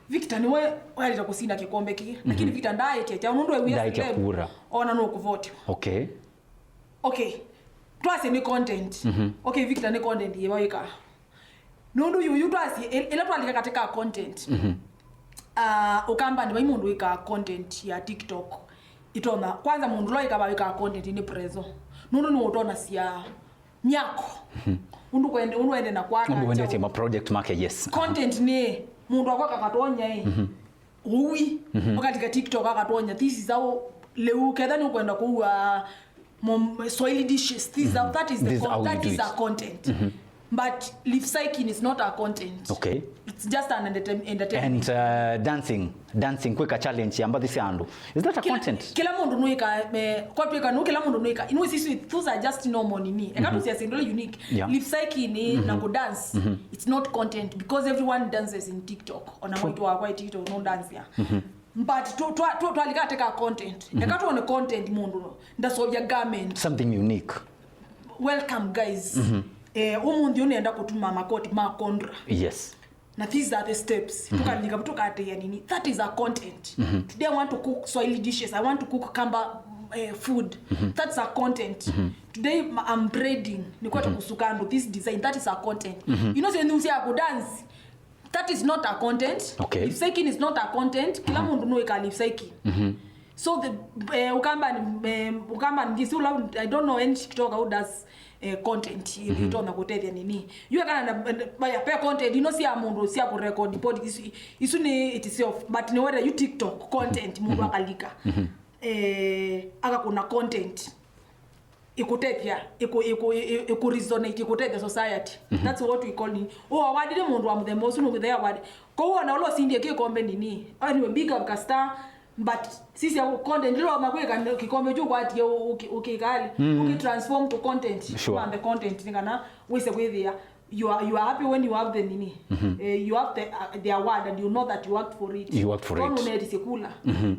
Victor nĩwe waĩlĩte kũsinda kĩkombe kĩĩ. Mhm. Lakini Victor ndaaĩtye kyaũ nũndũ ewĩa ndaĩtya celeb, kura. Ona nũkũvotiwa. Okay. Okay. Twasye nĩ content. Mhm. Okay, Victor nĩ content yĩva wĩkaa? Nũndũ yu, yu twasye, ĩ-, ĩla twalika katika content. Mhm. Ah, Ukambani vai mũndũ wĩkaa content ya TikTok. Itonya, kwanza mũndũ ũla wĩkaa, wĩkaa content nĩ Prezo. Nũndũ nĩwe ũtonasya myako. Mhm. Ũndũ kwende, ũndũ wende na kwaka. Ũndũ wendete kyaũ. Ma project make, yes. Content nĩ mũndũ akwaka katonya ĩ. Mhm. Ũwi, mhm, ũkatika TikTok akatonya. This is how lĩu ketha nĩ ũkwenda kũua mo-, Swahili dishes. This is how, mhm, that is the this is con-, how we that do is it. A content. Mhm. But lip syncing is not a content. Okay. It's just an entertain-, entertainment. And, uh, dancing, dancing, kwĩka challenge ya mbathi sya andũ. Is that a kila, content? Kila mũndũ nũĩka, eh, kwatwĩka nũ, kila mũndũ nũĩka. You know, it's, it's, those are just normal nini. Eka, mhm, tũsiasye ndole unique. Yeah. Lip syncing ni, mhm, na ku dance. Mhm. It's not content because everyone dances in TikTok. Ona, true, mwaitũ wakwa e TikTok no dance ya. Mhm. But tu, tu, tu, twalika katika content. Mhm. Eka tuone content mũndũ ndasovya garment. Something unique. Welcome, guys. Mhm. Eh, ũmũnthĩ ũnenda kũtuma makoti ma Condra. Yes. Na these are the steps. Mhm. Tũkalika, tũkateya nini. That is a content. Mhm. Today I want to cook Swahili dishes. I want to cook Kamba, eh, food. Mhm. That's a content. Mhm. Today m-, I'm braiding. Nĩkwenda, mhm, kũsuka andũ this design. That is a content. Mhm. You know, sɛ nthĩ cia kũ dance. That is not a content. Okay. Lip syncing is not a content. Kila, mhm, mũndũ nũĩka lip syncing. Mhm. So the, eh, Ukambani, eh, Ukambani, this, I don't know any TikToker who does, eh, content itonya kũtethya nini. Yu kana na, na, baya, pe content ino sya mũndũ sya kũrecord pod isu, isu nĩ itself, but nĩ whether you TikTok content mũndũ akalika, eh, akakũna content ĩkũtethya, ĩkũ, ĩkũ, ĩ- ĩ- ĩkũresonate, ĩkũtethya society. That's what we call it. Ũawadire mũndũ wa mũthemba ũsu nũngĩthea award. Kwoou ona ũla ũsindie kĩkombe nini, anyway, big up Kastar, but sisya content ĩla wama kwĩka kĩkombe kyu kwatie ũkĩkali, ũkĩtransform to content. Sure. Wambe content nĩ kana wĩse kwĩthĩa you are, you are happy when you have the nini. Eh, you have the, uh, the award and you know that you worked for it. You worked for it. Kono neti sikula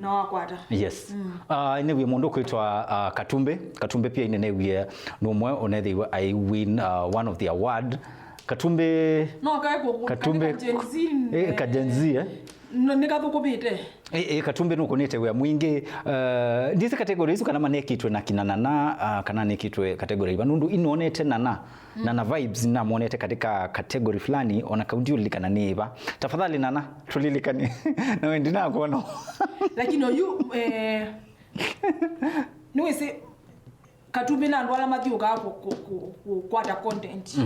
na wakwata. Yes. Ah, nĩwie mũndũ kwĩtwa, ah, Katumbi. Katumbi pia ine nĩwie nũmwe ũnethĩiwe ai win, ah, one of the award. Katumbi No kae ku Katumbi Gen Z. Eh, ka Gen Z, eh? No, nĩ kathũkũmĩte. Eh, eh, Katumbi nũkũnĩte wĩa mwingĩ. Uh, ndisi category isu kana manekĩtwe na kina Nana, ah, kana nekĩtwe category iva, nũndũ inonete Nana. Nana Vibes namwonete katika category fulani, ona kaunti ulilikana nĩ iva. Tafadhali Nana, tulilikane. Na wendi nakuona. Lakini oyu, eh, nĩwĩsĩ Katumbi na andũ ala mathiũkaa kũ- kũ- kũ- kũkwata content.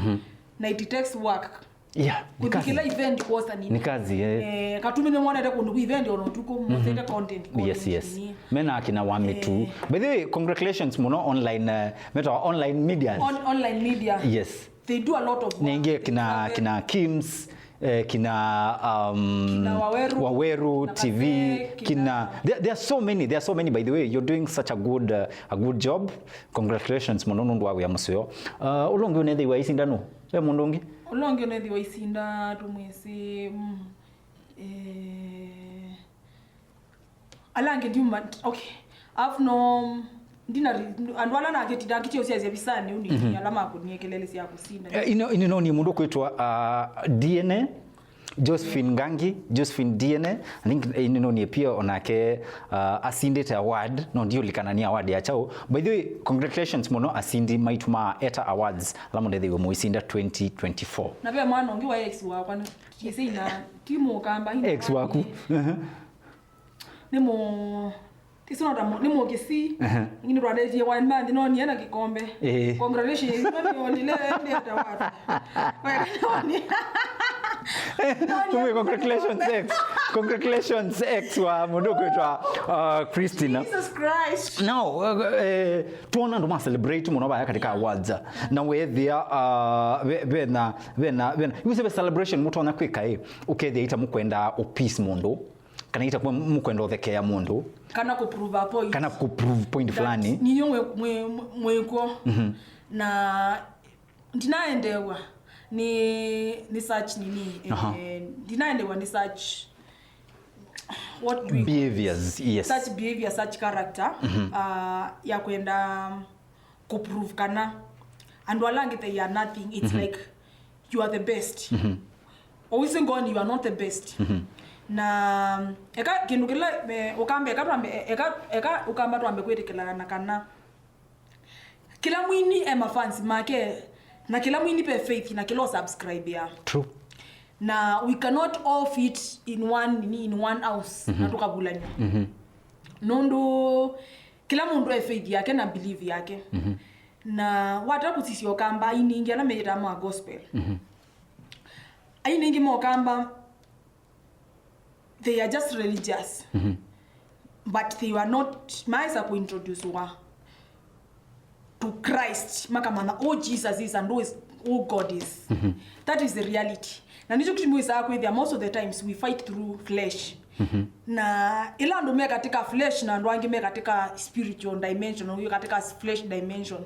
Na it takes work. Yeah, nĩ kazi. Kũthikĩla event kwosa nini. Nĩ kazi, eh. Eh, Katumbi nĩmonete kũndũ kũ event ona ũtukũ, mosete content, content. Yes, yes. Nini. Mena akina wa mitu. Eh. By the way, congratulations mũno online, eh, metawa online media. On, online media. Yes. They do a lot of work. Ningĩ kina, kina Kims, eh, kina, um, Kina Waweru, Waweru na T V, Kase, kina, kina there, there are so many, there are so many, by the way. You're doing such a good, uh, a good job. Congratulations mũno nũndũ wa wĩa mũseo. Uh, ũla ũngĩ ũnethĩiwa isinda nũ? Ve mũndũ ũngĩ? Ũla ũngĩ ũnethĩiwa isinda tũmwĩsĩ, mm, eh, ala angĩ ndiuma, okay. Afu no, ndina, andũ ala nakĩti-, nakĩtie ũsyasya visanĩ ũnĩkĩa ala makũnie kelele sya kũsinda. Eh, ino, ino nĩ mũndũ kwĩtwa, uh, D N A, Josephine Ngangi, Josephine D N A. I think, eh, ino nĩ pia onake, uh, asindĩte award, no ndiũlikana nĩ award ya kyaũ. By the way, congratulations mũno asindi maitũ ma Eta Awards, ala mũndethĩiwe mũisinda twenty twenty-four. Na ve mwana ũngĩ wa ex wakwa, nĩsĩ ina, ti mũkamba, ina ex waku. Nĩ mũ-, ti sona ta mũ-, nĩ mũkĩsi. Aha. Ingĩ nĩtwanetie one month, no niena kĩkombe. Eh. Congratulations, no nionile, ndienda wapi. Wewe, no ni- Kumbe, congratulations, ex. Congratulations, ex wa mũndũ kwĩtwa, uh, Christina. Jesus Christ. No, uh, eh, tuona andũ ma celebrate mũno vaya katika awards. Na wethĩa, uh, ve-, vena, vena, vena. Yuse ve celebration mũtonya kwĩka, eh. Ũkethĩa ita mũkwenda ũpeace mũndũ. Kana ita kwa mũkwenda ũthekeea mũndũ. Kana kũprove a point. Kana kũprove point fulani. Niyo mwe-, mwe-, mwĩkw'o. Na ndinaendewa nĩ, nĩ such nini, eh, ndinaendewa nĩ such, what do we call, behaviors, yes. Such behavior, such character, uh, ya kwenda kũprove kana andũ ala angĩ they are nothing. It's like you are the best. Always ngoni you are not the best. Na eka kĩndũ kĩla, eh, ũkamba, eka twambe, eka, eka ũkamba twambe kwĩtĩkĩlana kana kĩla mwini e mafans make, na kĩla mwini pe faith, na kĩla ũsubscribe ya. True. Na we cannot all fit in one, in one house, na tũkavulany'a. Nũndũ kĩla mũndũ e faith yake na belief yake. Na wata kũsisya ũkamba, aini aingĩ ala meyĩtaa ma gospel. Aini aingĩ ma ũkamba, they are just religious. But they were not, maesa kũintroducewa to Christ, makamanya, oh, Jesus is and who is, who God is. That is the reality. Na nĩkyo kĩtumi wĩsaa kwĩthĩa, most of the times we fight through flesh. Na ĩla andũ me katika flesh na andũ angĩ me katika spiritual dimension, na ũngĩ katika flesh dimension,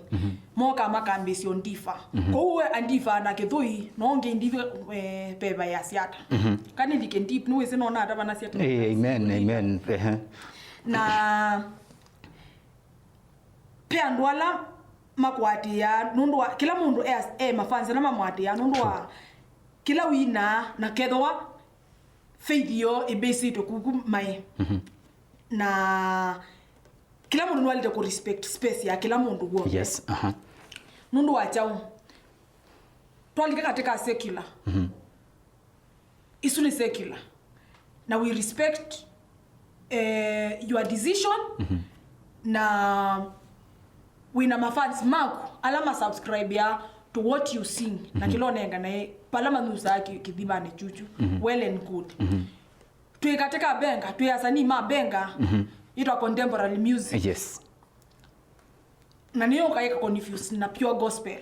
moka makambĩsya ũndifa. Kwoou we andifa na kĩthũi, na ũngĩ ndifa, eh, peva ya siata. Kanĩlike deep, nĩwĩsĩ nona ata vana siata. Eh, amen, amen. Ehe. Na pe andũ ala makũatĩĩaa nũndũ wa kĩla mũndũ e, e mafans ala mamũatĩĩaa nũndũ wa kĩla winaa, na kethĩwa faith yoo ĩbĩsĩtwe kuku maĩ. Na kĩla mũndũ nĩwaĩlĩte kũ respect space ya kĩla mũndũ w'onthe. Yes, aha. Nũndũ wa kyaũ? Twalika katika secular. Isu nĩ secular. Na we respect, eh, your decision. Na wĩna mafans maku ala masubscribe ya to what you sing na kĩla ũnenganae pala manyusaa kĩ- kĩthimanĩ chuchu, well and good. Twĩ katika benga, twĩ asanii ma benga itwa contemporary music. Yes. Na nĩyo ũkaeka confuse na pure gospel.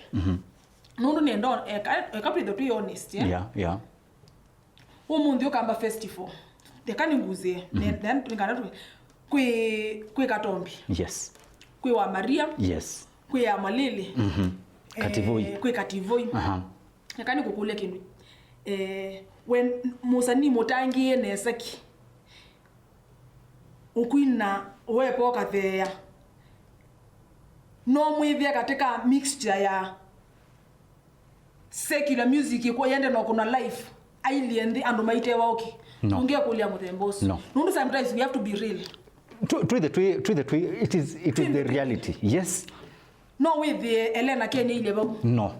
Nũndũ nĩenda eka eka twĩthe twĩ honest, eh? Yeah, yeah. Ũmũnthĩ ũkamba festival. Eka nĩnguzĩe. Ne- ne- nĩngana tu kwĩ kwĩ Katombi. Yes. Kwĩ wa Maria. Yes. Kwĩ ya Malili. Kativoi. Eh, kwĩ Kativoi. Aha. Eka nĩkũkũlya kĩndũ. Eh, we mũsanii mũtangĩĩe nesa ki ũkwina wepo katheea no mwĩthĩa katika mixture ya secular music ĩkwo yende no kuna life ailie nthĩ andũ maitewa ũkĩ. No. Ũngĩekũlya mũthemba ũsu. No. Nũndũ sometimes we have to be real. Twĩthe twĩ twĩthe twĩ it is it is the reality. Yes. No wĩthĩe Elena Kenya ile vau. No.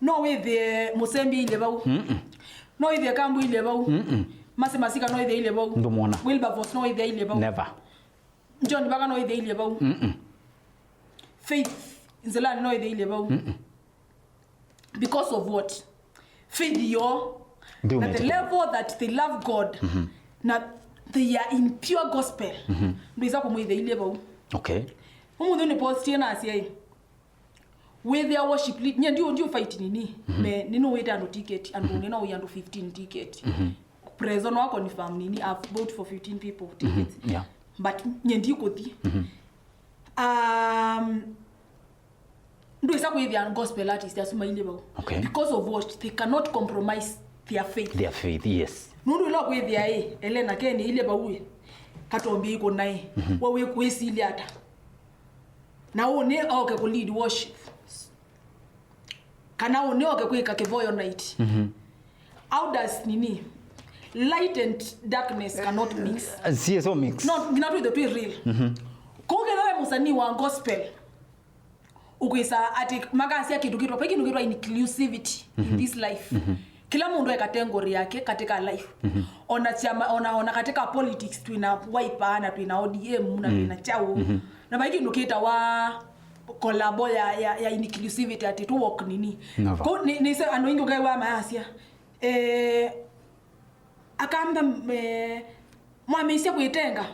No wĩthĩe Mũsembi ile vau. No wĩthĩe Kambu ile vau. Masi Masika no wĩthĩe ile vau. Ndũmwona. Wilberforce no wĩthĩe ile vau. Never. John Baka no wĩthĩe ile vau. Faith Nzelani no wĩthĩe ile vau. Because of what? Faith yo. Ndio Na the umetupa. Level that they love God. Na they are in pure gospel. Ndwĩsa kũmwĩthĩa ile vau. Okay. Ũmũnthĩ nĩ postie na asyai. Wĩthĩa worship lead, nye ndiũ ndiũ fight nini. Me nino wĩte andũ ticket, andũ nina ũi andũ fifteen ticket. Prezo no confirm nini, I've bought for fifteen people tickets. Yeah. But nye ndikuthi. Um, ndwĩsa kwĩthĩa gospel artist asu mailye vau. Okay. Because of what? They cannot compromise their faith. Their faith, yes. Nũndũ ĩla kwĩthĩa ĩ, Elena Kenya ile vau ĩ, Katombi iko naĩ. Wa wĩ kwĩsilya ata? Na ũnĩ oke kũ lead worship. Kana ũnĩ oke kwĩka kĩvoyo night. How does nini? Light and darkness cannot mix. Uh, C S O mix. No, nginya twĩthe twĩ real. Kũu kethĩwa we mũsanii wa gospel, ũkwĩsa atĩ makasya kĩndũ kĩtwa, vai kĩndũ kĩtwa inclusivity in this life. Kĩla mũndũ e category yake katika life. Ona chama, ona, ona katika politics twĩna Wiper na twĩna O D M na twĩna chau. Na vai kĩndũ kĩtawa collabo ya, ya, ya inclusivity atĩ tu walk nini. Never. Ko nĩ, nĩ andũ aingĩ ũkaĩwa mayasya. Eh, akamba, eh, mwamĩisye kwĩtenga.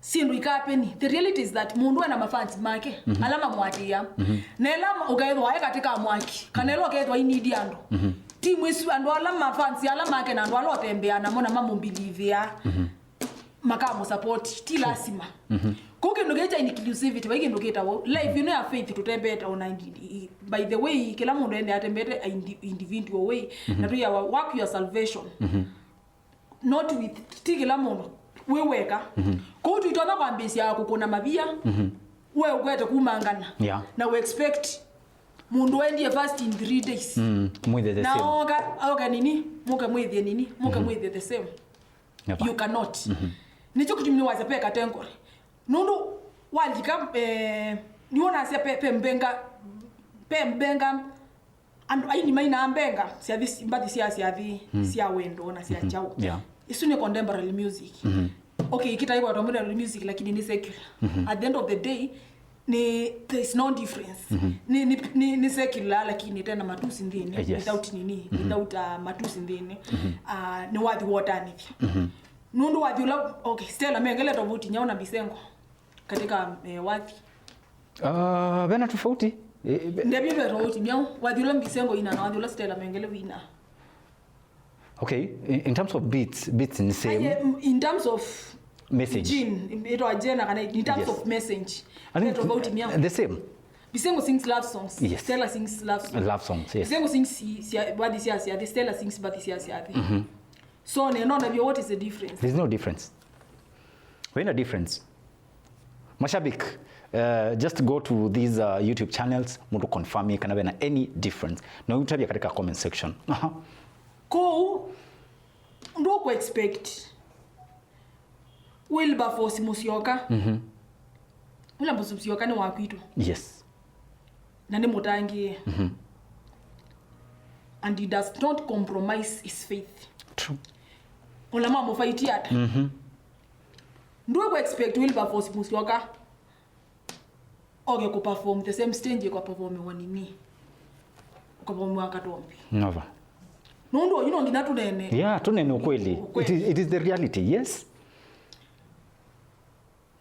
Syĩndũ ikapeni. The reality is that mũndũ ena mafans make ala mamwatĩĩa. Na ĩla ũkethwa e katika mwaki kana ĩla ũkethwa inidi andũ, timu isu andũ ala mafans ala make na andũ ala ũtembeaa namo na mamũmbilivĩaa makamũsapoti, ti lasima. Kũu kĩndũ kĩĩ kya inclusivity vai kĩndũ kĩtawa life ĩno ya faith tũtembete ona indi- i- by the way kĩla mũndũ ende atembete a indi- individual way. Na tũyawa work your salvation. Not with, ti kĩla mũndũ wĩ weka. Kũu twitonya kwambĩĩsya kũkũna mavia, we ũkwete kumangana. Yeah. Na we expect mũndũ endie fast in three days. Mm, mwĩthe the Na same. oka oka nini, mũke mwĩthie nini, mũke mwĩthie the same. Never. You cannot. Nĩkyo kĩtumi nĩwasya pe category. Nũndũ walika, eh, nĩwonasya pe, pe mbenga, pe mbenga, andũ aini mainaa mbenga syathi, mbathi sya syathi sya wendo na sya chau. Yeah. Isu nĩ contemporary music. Okay, ikitaĩwa contemporary music lakini nĩ secular. At the end of the day, ni, there is no difference. Ni, ni, ni, ni secular lakini tena matusi nthĩnĩ, Eh, yes. Without nini, without uh, matusi nthĩnĩ. Uh, nĩ wathi wotanĩthya. Nũndũ wathi ũla, okay, Stella Mengele tofauti nyau na Bisengo katika, eh, wathi. Ah, vena tofauti. Eh, ve- Ndebie ve tofauti nyau, wathi ũla Bisengo ina na wathi ũla Stella Mengele wina. Okay, in, in terms of beats, beats ni same. Aye, m- in terms of Message. Gene, itwa Jena kana in terms Yes. of message. I think Ve tofauti nyau. The same. Bisengo sings love songs. Yes. Stella sings love songs. Love songs, yes. Bisengo sings si- sia- bathi sia sia, the Stella sings bathi sia sia. So ne no na what is the difference? There's no difference. Vaina difference. Mashabik, uh, just go to these uh, YouTube channels, mũndũ confirm kana vena any difference. Na ũtavya katika comment section. Aha. Kũu ndũkũ expect Wilberforce Musyoka. Wilberforce Musyoka nĩ wa kwitũ. Yes. Na nĩ mũtangĩĩe. And he does not compromise his faith. True. Ona mamũfaitia ata. Ndũkũ expect Wilberforce Musyoka oke kũperform the same stage ĩkaperformiwa nini, ũkaperformiwa Katombi. Nova. Nũndũ oyu no nginya tũnene. Yeah, tũnene ukweli. Ukweli. It is, it is the reality, yes.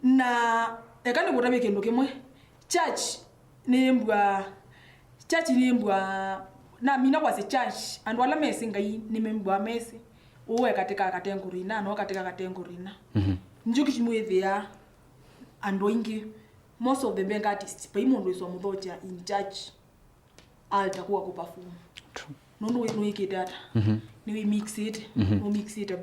Na eka nĩkũtavye kĩndũ kĩmwe. Church nĩmbwa, church nĩmbwa, namina kwasya church, andũ ala mesĩ Ngai nĩmembwa mesĩ. Ũũ e katĩ ka category ina, no katĩ ka category ina. Mhm. Nĩkyo kĩtumi wĩthĩaa andũ aingĩ, most of the big artists, vai mũndũ wĩswa mũthokya in church altar kuwa kũperform. True. Nũndũ wĩ- nĩwĩkĩte ata? Mhm. Nĩwĩmixĩte. Mhm. Nĩwĩmixĩte.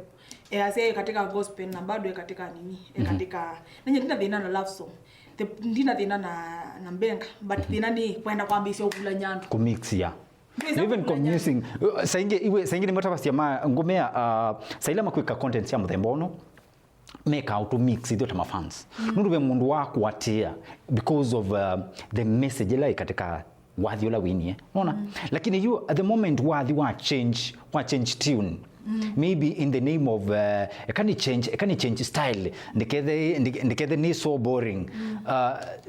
Easya e katika gospel na bado e katika nini? E katika. Nanye ndina thĩna na love song. The, ndina thĩna na, na mbenga, but thĩna nĩ kwenda kwambĩĩsya ũvulany'a andũ. Kumix, yeah. Even confusing. Uh, saingi iwe saingi nĩmatavasya ma ngũmĩa, uh, saila makwĩka content sya mũthemba ũno, meka auto mix ithuĩ ta mafans. Nũndũ ve mũndũ wa kũatĩĩa because of, uh, the message ĩla ĩ katika wathi ũla winie, unaona? Lakini yu at the moment wathi wa change, wa change tune, maybe in the name of, uh, eka ni change, eka ni change style, ndikethe ndike- ndikethe ni so boring. Uh,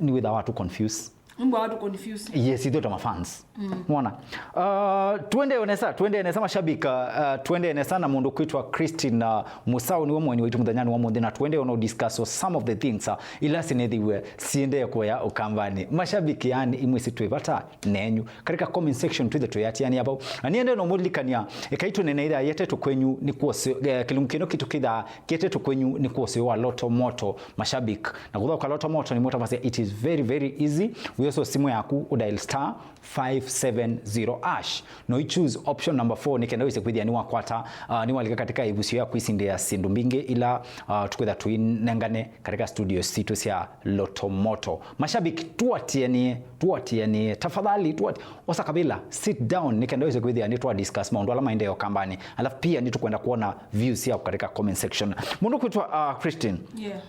nĩ wĩtha watu confuse. Mbwa watu confuse. Yes, ithuĩ ta mafans. Mwana. Uh, tuendee nesa, tuendee nesa mashabiki, uh, tuendee nesa na mũndũ kwĩtwa Christine, uh, Musau nĩwe mũeni waitũ mũthenyanĩ wa mũnthĩ, na tuendee ona discuss some of the things, uh, ila sinethiwe siendee kũya ũkambanĩ. Mashabiki yani imwe situĩ vata nenyu. Katika comment section twĩthe tũyatiania vau. Na niende no mũlilikania, ekai tũnene ĩthaa yetetwe kwenyu nĩ kuosyo, eh, kĩlungu kĩno kitũ kĩthaa kĩetetwe kwenyu nĩ kuosyo wa Loto Moto. Mashabiki, na kũthaũka Loto Moto nĩmũtavasya, it is very, very easy. Wĩosa simu yaku, ũdial star five seven zero hash. No i choose option number four, nĩ kenda wĩse kwĩthĩa nĩwakwata, uh, nĩwalika katika ivusyo ya kwĩsindĩa syĩndũ mbingĩ ila, uh, tũkwĩtha tũinengane katika studio sitũ sya Loto Moto. Mashabiki, tuatianie, tuatianie. Tafadhali, tuati-, osa kavila, sit down, nĩ kenda wĩse kwĩthĩa nĩtwa discuss maũndũ ala maendee ũkambanĩ. Alafu pia nĩtũkwenda kuona views syaku katika comment section. Mũndũ kwĩtwa, uh, Christine. Yeah.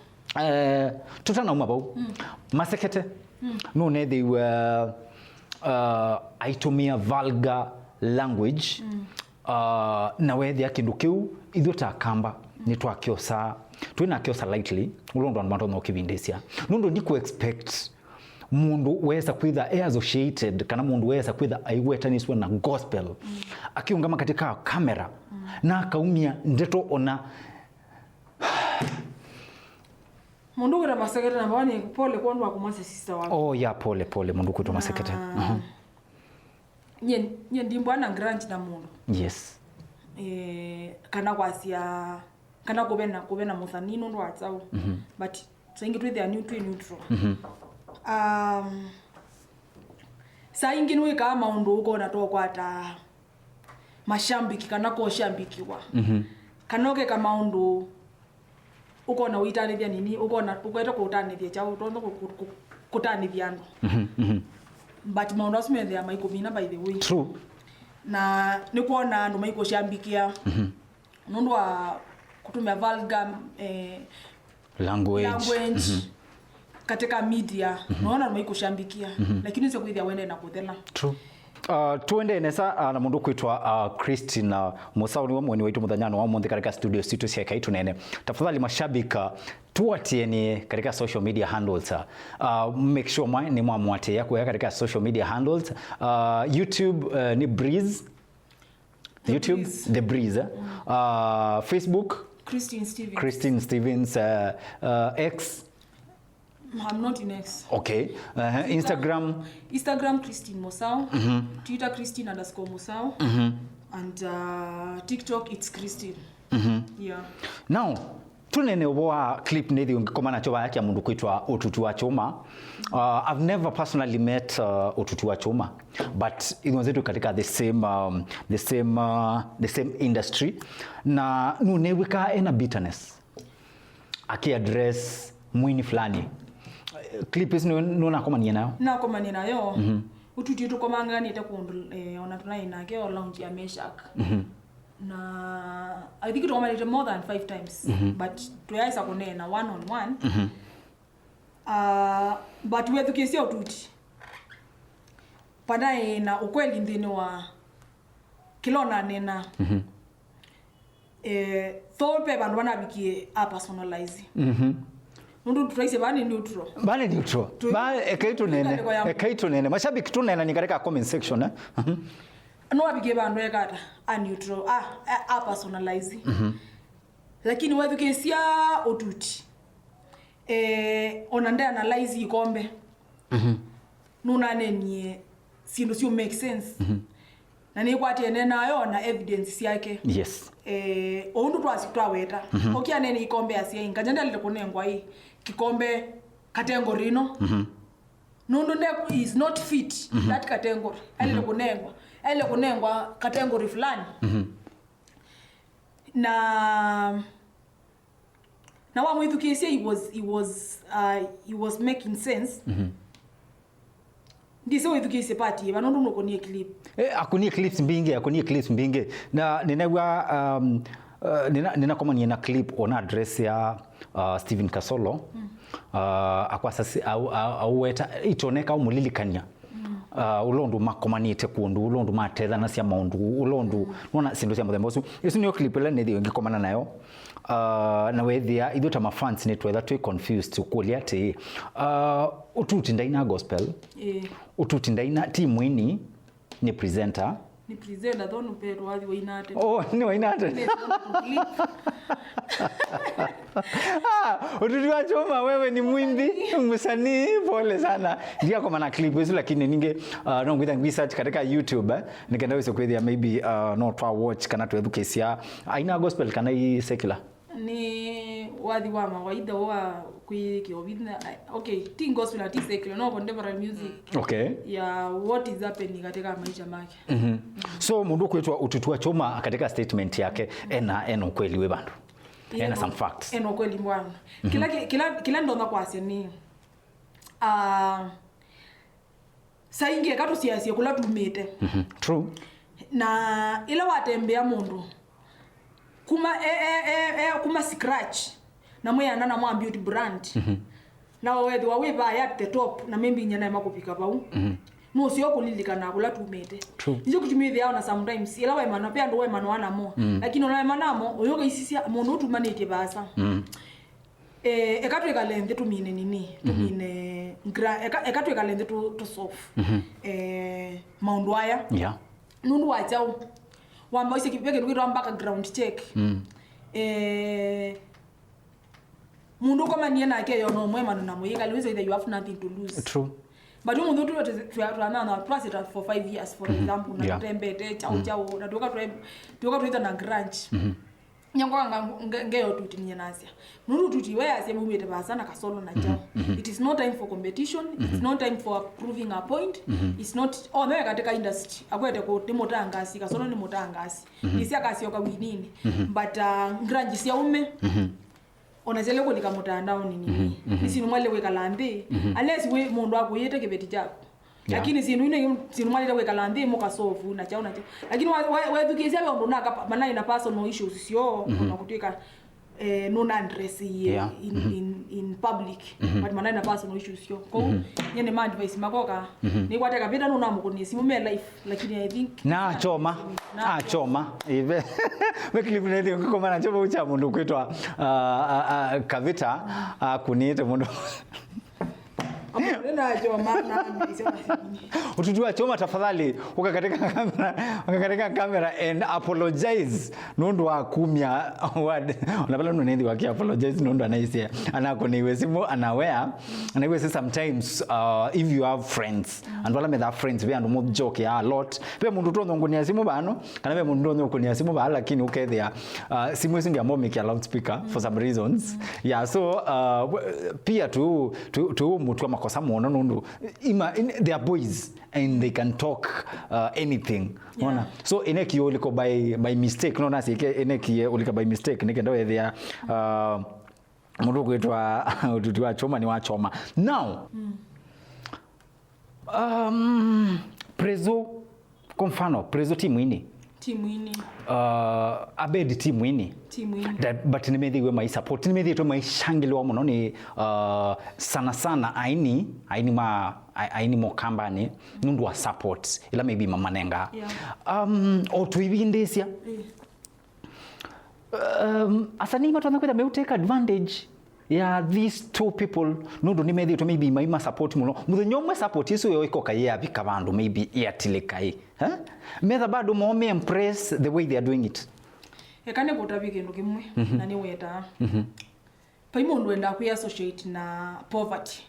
Eh, tũtanauma vau, masekete nũnethĩiwe, uh, aitũmĩa vulgar language, uh, na weethĩa kĩndũ kĩu ithyĩ ta Akamba nĩtwakyosaa, twĩnakyosa lightly, ũla ũndũ andũ matonya ũkĩvindĩsya. Nũndũ ndiku expect mũndũ weesa kwĩtha e associated kana mũndũ weesa kwĩtha aiwetanĩsw'e na gospel akiũngama katika kamera na akaumya ndeto ona. Mũndũ kwĩta Masekete na mbawa nĩ pole kwa ũndũ wa kũmwasya sister waku. Oh, ya pole, pole, mũndũ kwĩtwa Masekete. Aha. Nye, nye ndimbwa na grudge na mũndũ. Yes. Eh, kana kwasya, kana kũvena, kũvena mũthani nũndũ wa kyaũ. But saingĩ twĩthĩa new, twĩ neutral. Um, saa ingĩ nĩwĩkaa maũndũ ũkona tokwata mashambiki kana koshambikiwa. Kana ũkeka maũndũ ũkona ũitanĩthya nini, ũkona ũkwete kũtanĩthya kyaũ, ũtonya kũ- kũ- kũ- kũtanĩthya andũ. But maũndũ asu methĩa maikũmina, by the way. True. Na nĩkwona andũ maikũshambikĩa nũndũ wa kũtũmĩa vulgar, eh, language, language katika media, naona nĩmaikũshambikia, lakini ũsĩ kwĩthĩa wende na kũthela. True. Uh, tuendee nesa, uh, na mũndũ kwĩtwa, uh, Christine, uh, Musau nĩwe mũeni waitũ mũthenyanĩ wa ũmũnthĩ katika studio sitũ sya Ekai Tũnene. Tafadhali mashabiki, uh, tuatienie katika social media handles, uh, uh, make sure mwa nĩ mwamũatĩĩa kũya katika social media handles. Uh, YouTube, uh, nĩ Breeze. YouTube, The Breeze, eh? Uh, Facebook, Christine Stevens. Christine Stevens, uh, uh, X. I'm not in X. Okay. Uh-huh. Instagram. Instagram, Christine Musau. Twitter, Christine underscore Musau. And, uh, TikTok, it's Christine. Yeah. Now, tũnene ũvoo wa clip nĩthi ũngĩkoma nakyo vaya kya mũndũ kwĩtwa Ũtuti wa Kyũma. Uh, I've never personally met, uh, Ũtuti wa Kyũma, but ithuothe twĩ katika the same, um, the same, uh, the same industry. Na nũnew'ĩkaa ena bitterness akiaddress mwini fulani. Clip ĩsu nĩ- nũnakomanie nayo? Nakomanie nayo. Ũtuti tũkomanganĩte kũndũ, eh, ona tũnaĩ nake o lounge ya Meshack. Na I think tũkomanĩte more than five times, but tũyaĩsa kũneena one on one. Uh, but wethukĩĩsya Ũtuti, panaĩ na ũkweli nthĩnĩ wa kĩla ũnanena. Eh, though ve vandũ vanavikie a personalize. Nũndũ tũtaisye vaa nĩ neutral. Vaa nĩ neutral. Tũ- Vaa ekai tũnene, tũikandĩko ya- ekai tũnene. Mashabiki tũnenani katika comment section, eh? Mhm. No avikie vandũ ekata a neutral, a, a, a personalize. Mhm. Lakini wethukĩĩsya Ũtuti, eh, ona nde analyze ikombe. Mhm. Nũnanenie syĩndũ syu make sense. Mhm. Na nĩkwatie nenayo na evidence syake. Yes. Eh, o ũndũ twasi twaweta. Mhm. Okia nene ikombe asya ĩ, Nganja ndalile kũnengwa ĩ, kikombe category ĩno. Mhm. Nũndũ nde is not fit Mhm. that category. Alile Mhm. kũnengwa. Alile kũnengwa category fulani. Mhm. Na Na wamwĩthukĩĩsya, he was, he was, uh, he was making sense. Mhm. Ndisĩ wĩthukĩĩsye part yĩva nũndũ nũkũnie clip. Eh, akunie clips mbingĩ, akunie clips mbingĩ. Na nĩnew'a, um, uh, nĩna, nĩnakomanie na clip ona address ya, uh, Stephen Kasolo. Mm. Uh, akwasa si- au- au- auweta itoneka umũlilikany'a. Uh, ũla ũndũ makomanĩte kũndũ, ũla ũndũ matethanasya maũndũ, ũla ũndũ, nona syĩndũ sya mũthemba ũsu. Ĩsu nĩyo clip ĩla nĩthĩwe ngĩkomana nayo. Uh, na wethĩa ithuĩ ta mafans nĩtwetha twĩ confused, ũkũlya atĩĩ, uh, Ũtuti ndaina gospel, Ĩĩ. Ũtuti ndaina, ti mwini, nĩ presenter. Ni presenter, though nupetwa wathi wainate. Oh, nĩ wainate. Nĩ clip. Ah, Ũtuti wa Choma, wewe ni mwimbi, msanii, pole sana. Ndiakomana clip ĩsu, lakini ningĩ, uh, no ngwĩtha ngwi search katika YouTube, eh, nĩkenda wĩse kwĩthĩa maybe, uh, no twa watch kana twethukĩĩsya aina gospel kana i secular. Nĩ wathi wa mawaida wa kwĩyĩkĩa ũvithya, okay, ti gospel na ti secular, no contemporary music. Okay. Ya what is happening katika maisha make. Mhm. So, mũndũ kwĩtwa Ũtuti wa Choma katika statement yake, ena, ena ũkweli wĩ vandũ. Ena some facts. Ena ũkweli bwana. Mhm. Kĩla ki- kĩla kĩla ndonya kwasya nĩ, ah, saa ingĩ eka tũsiasye kũla tumĩte. Mhm. True. Na ĩla watembea mũndũ kuma e, e, e, e, kuma scratch na mwĩana na mwa build brand. Mhm. Na wethĩwa wĩ vaya at the top na maybe nyie naema kũvika vau. Mhm. Nũseo kũlilikana kũla tumĩte. True. Nĩkyo kĩtumi wĩthĩawa na sometimes ĩla waemana, ve andũ waemanwa namo. Mm. Lakini ona waemana namo, ũyũka isisya mũndũ ũtumanĩtye vaasa. Mm. Eh, eka twĩkale nthĩ tũmine nini, Mhm. tũmine gra-, eka, eka twĩkale nthĩ tũ, tũ solve, Mhm. eh, maũndũ aya. Yeah. Nũndũ wa kyaũ? Wamba ũisye kĩ- ve kĩndũ kĩtwa background check. Mm. Eh, mũndũ ũkomanie nake yo no mwemano na mũyĩkali, wĩsĩ either you have nothing to lose. True. But ũmũnthĩ ũtũ twanana twasĩta for five years, for Mhm. example, na Yeah. tũtembete, kyaũ, Mhm. kyaũ, na tuoka twe-, tuoka twĩtha na grudge. Mhm. Nyangwa nga nge- ngeyo Ũtuti nyie nasya. Nũndũ Ũtuti we asya maumĩte vaasa na Kasolo na kyaũ. Mhm. It is no time for competition, it's Mhm. no time for proving a point. Mhm. It's not, oh, no, katika industry. Akwete kũ nĩ mũtangasi, Kasolo nĩ mũtangasi. Mhm. Nĩsya kasyoka winini. Mhm. But, uh, grudge sya ume. Mhm. Ona syale kũlika mũtandaoni nini. Mhm, mhm. Nĩ syĩndũ mwaile kwĩkala nthĩ. Mhm. Unless wĩ mũndũ akũyĩte kĩveti kyaku. Yeah. Lakini syĩndũ ine syĩndũ mwaile kwĩkala nthĩ mũkasovu na kyaũ na kyaũ. Lakini wa- wa- wethukĩĩsya ve ũndũ naka- manaĩ na personal issues syoo, Mhm. ona kũtwĩka, eh, nũna address iye Yeah. in, Mhm. in, in public. Mhm. But manaĩ na personal issues syoo. Kwoou, Mhm. nyie nĩ ma advice makoka. Mhm. Nĩkwate kavita nũnamũkũnie simũ me life. Lakini I think Na Choma. Na Achoma. Ive. Ve clip nĩthi ũkikomana kyo vau kya mũndũ kwĩtwa, ah, ah, ah, Kavita, akunĩte mũndũ. Amwe na Choma na ambiisya masikini. Ũtuti wa Choma, tafadhali, ũka katika kamera, ũka katika kamera and apologize nũndũ wa kumya word. Ona vala nũnĩthi wake apologize nũndũ anaisye, anakũnĩiwe simũ, anawea. Na iwĩsĩ sometimes, uh, if you have friends, andũ ala methaa friends, ve andũ mũjoke a lot. Ve mũndũ ũtonya ũkũnĩa simũ vano, kana ve mũndũ ũtonya ũkũnĩa simũ vaa, lakini ũkethĩa, uh, simũ isu nginya momĩkĩa loudspeaker for some reasons. Yeah, so, uh, w- pia tu, tu, tu mũtua makosa mũno nũndũ ima, in, they are boys and they can talk, uh, anything. Yeah. Wona? So, ĩnekie ũliko by, by mistake, no nasi ĩnekie ũlika by mistake, nĩkenda wethĩa, uh, mũndũ kwĩtwa Ũtuti wa Choma nĩ wa Choma. Now, mm. Um, Prezo, kwa mfano, Prezo ti mwini. Ti mwini. Uh, Abed ti mwini. Ti mwini. That, but nĩmethĩiwe mai support, nĩmethĩĩtwe maishangĩlĩwa mũno nĩ, uh, sana sana aini, aini ma, a- aini mokambani, nũndũ wa support ila maybe mamanenga. Yeah. Um, o tũivindĩsya. Eh. Um, asanii matonya kwĩtha meuteka advantage. Yeah, these two people, nũndũ nĩmethĩĩtwe maybe maima support mũno. Mũthenya ũmwe support ĩsu yo ĩkoka yavika vandũ maybe yatilĩka ĩ. Eh? Metha bado mo me impress the way they are doing it. Eka nĩ kũtavye kĩndũ kĩmwe, mhm, na nĩwetaa. Mhm. Vai mũndũ endaa kwĩ associate na poverty.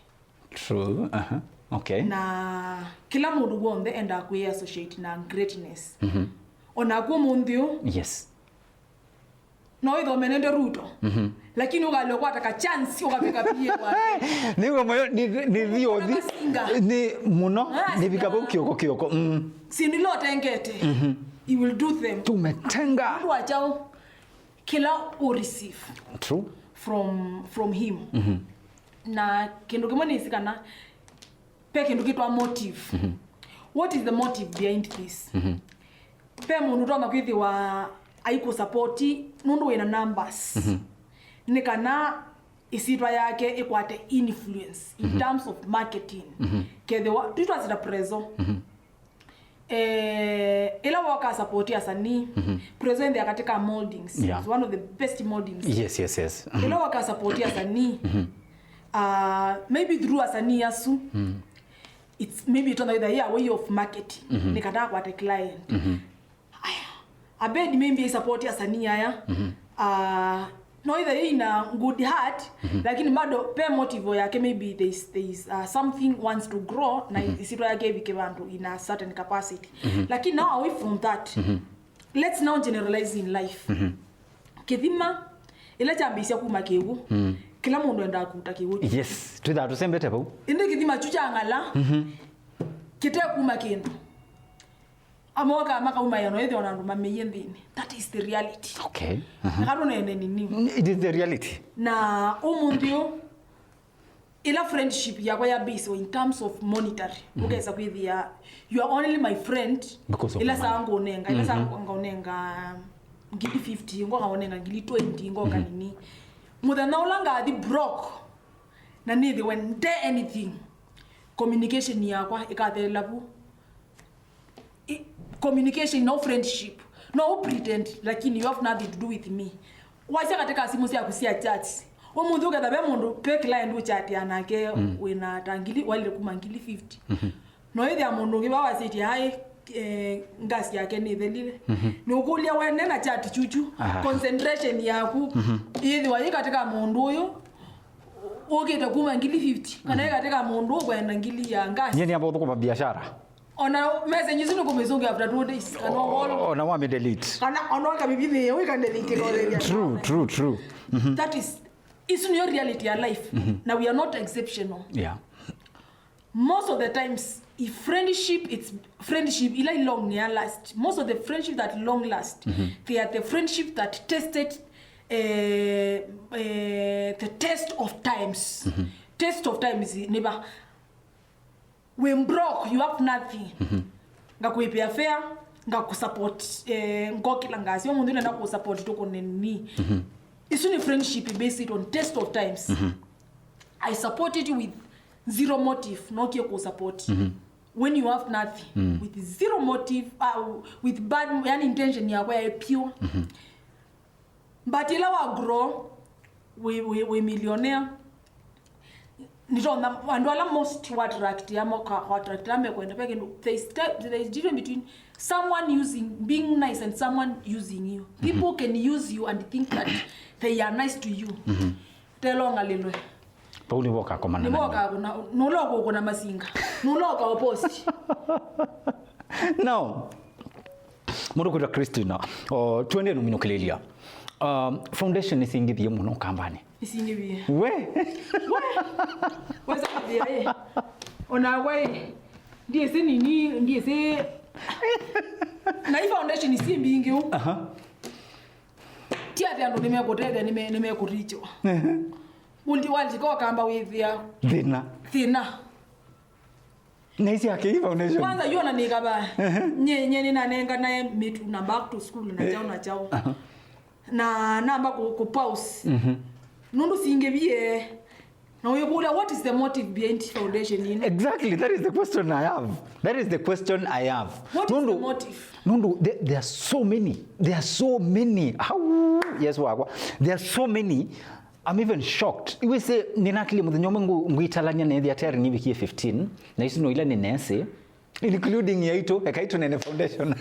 True. Uh-huh. Okay. Na kĩla mũndũ w'onthe endaa kwĩ associate na greatness. Mhm. Onaku ũmũnthĩ ũũ, yes, no ĩthome nende Ruto. Mhm. Lakini ũkalea kwata ka chance ũkavika P A wake. Nĩw'o moyo nĩ, nĩ thiothi. Ũkona masinga. Nĩ mũno. Ah, nĩvika vau kĩoko kĩoko. Mm. Sindu ila ũtengete. Mhm. He will do them. Tumetenga. Mũndũ wa kyaũ, kĩla ũ receive. True. From, from him. Mhm. Na kĩndũ kĩmwe nĩsĩ kana ve kĩndũ kĩtwa motive. Mhm. What is the motive behind this? Mhm. Ve mũndũ ũtonya kwĩthĩwa aikũsapoti nũndũ wĩna numbers. Mhm. Nĩ kana ĩsyĩtwa yake ĩkwate influence in, mhm, terms of marketing. Mhm. Kethĩwa, tũtwasĩta Prezo. Mhm. Eh, ĩla woka support asanii, mhm, Prezo ĩnthĩa katika moldings. Yeah. It's one of the best moldings. Yes, yes, yes. Mhm. Ĩla woka support asanii, mhm, uh, maybe through asanii asu, mm, it's maybe ĩtonya ĩtha a way of marketing. Mhm. Nĩ kana akwate client. Mhm. Aya. Abed maybe isupport asanii aya. Mhm. Uh, no ĩtha ina good heart, mhm, lakini bado pe motive yake maybe there is, there is, uh, something wants to grow na, mhm, ĩsyĩtwa yake ĩvike vandũ in a certain capacity. Mhm. Lakini now away from that, mhm, let's now generalize in life. Mhm. Kĩthima, ĩla kyambĩĩsya kuma kĩw'ũ, mm, kĩla mũndũ endaa kũuta kĩw'ũ. Yes, twĩthaa tũsembete vau. Ĩndĩ kĩthima kyu kyang'ala, mhm, kĩte kuma kĩndũ. Amoka makaumaĩa no ĩthĩwa na andũ mameie nthĩnĩ. That is the reality. Okay. Uh-huh. Aka tũneene nini. It is the reality. Na ũmũnthĩ ũũ, ĩla friendship yakwa ya base in terms of monetary, mhm, ũkesa kwĩthĩa, you are only my friend because of ĩla money. Saa ngũnenga, ĩla saa, mhm, ngũnenga ngili fifty, ngoka ngũnenga ngili twenty, ngoka, mhm, nini. Mũthenya ũla ngathi broke, na nĩthĩwe nde anything, communication yakwa ĩkathelela vu. I-, communication, no friendship. No u pretend, lakini you have nothing to do with me. Wasya katika simu syaku sya chat. Ũmũnthĩ ũketha ve mũndũ, ve client ũchatia nake, mm, wĩna ta ngili, waile kuma ngili fifty. Mhm. No ĩthĩa mũndũ ũngĩ vau asĩtye, "Hai, eh, gas yake nĩthelile." Mhm. Nũkũlya wene na chat chuchu, aha, concentration yaku, mhm, ĩthĩwa yĩ katika mũndũ ũyũ, ũkĩte kuma ngili fifty, kana, mhm, yĩ katika mũndũ ũkwenda ngili ya gas. Nyie nĩamba ũthũkũma biashara. Ona message isu nĩkũmĩsũngĩa after two days, kana wall. Ona wamĩ delete. Kana ona wakamĩvithĩĩa, wĩka delete, ĩka ũthethya. True, true, true. Mhm. That is, isu nĩyo reality ya life. Mhm. Na we are not exceptional. Yeah. Most of the times, if friendship, it's friendship, ila long ya last. Most of the friendship that long last, mhm, they are the friendship that tested, eh, eh, the test of times. Mhm. Test of times, nĩva. Wĩ broke, you have nothing. Mhm. Ngakwĩpĩa fare, ngakũsupport, eh, ngokĩla ngasya, ũmũnthĩ nenda kũsupport tũkũne nini. Mhm. Isu nĩ friendship based on test of times. Mhm. I supported you with zero motive, nokie kũsupport. Mhm. When you have nothing, mm, with zero motive, uh, with bad, yani intention yakwa ya pure. Mhm. But ĩla wa grow, wĩ, wĩ, wĩ millionaire, nĩtonya andũ ala most wa attract ya moka, wa attract ala mekwenda pe kĩndũ. There is te-, there is difference between someone using, being nice and someone using you. People can use you and think that they are nice to you. Mhm. Telongalilwe. Vau nĩvo ũkakomana na nĩvo ũkakũna, nũla ũkũkũna masinga. Nũla ũkaoposi. Now, mũndũ kwĩtwa Christina, o, twende nũminũkĩlĩlya. Um, foundation nĩsingĩvie mũno kambanĩ. Nĩsingĩvie. We? We? Weza kũvia, eh. Onakwa, eh. Ndiĩsĩ nini, ndiĩsĩ. Na i foundation si mbingĩ ũu. Aha. Ti atĩ andũ nĩmekũtethya, nĩme-, nĩmekũrichwa. Ehe. Ũndi walika ũkamba wĩthĩa thĩna. Thĩna. Na isi ya K E foundation. Kwanza yona nĩ kaba. Ehe. Nye, nye nĩnanenganae mĩtu na back to school na, eh, chao na chao. Aha. Na namba ku, ku pause. Mhm. Nũndũ singĩvie. Na ũyĩkũlya, what is the motive behind foundation ĩno? Exactly, that is the question I have. That is the question I have. What is the motive? Nũndũ, nũndũ there, there are so many. There are so many. How? Yes, wakwa. There are so many. I'm even shocked. Iwĩsĩ, nĩnakĩlya mũthenya ũmwe ngũ- ngwĩtalany'a neethĩa tayarĩ nĩvikie fifteen, na isu no ila nĩneesĩ, including yaitũ, ekai tũnene foundation.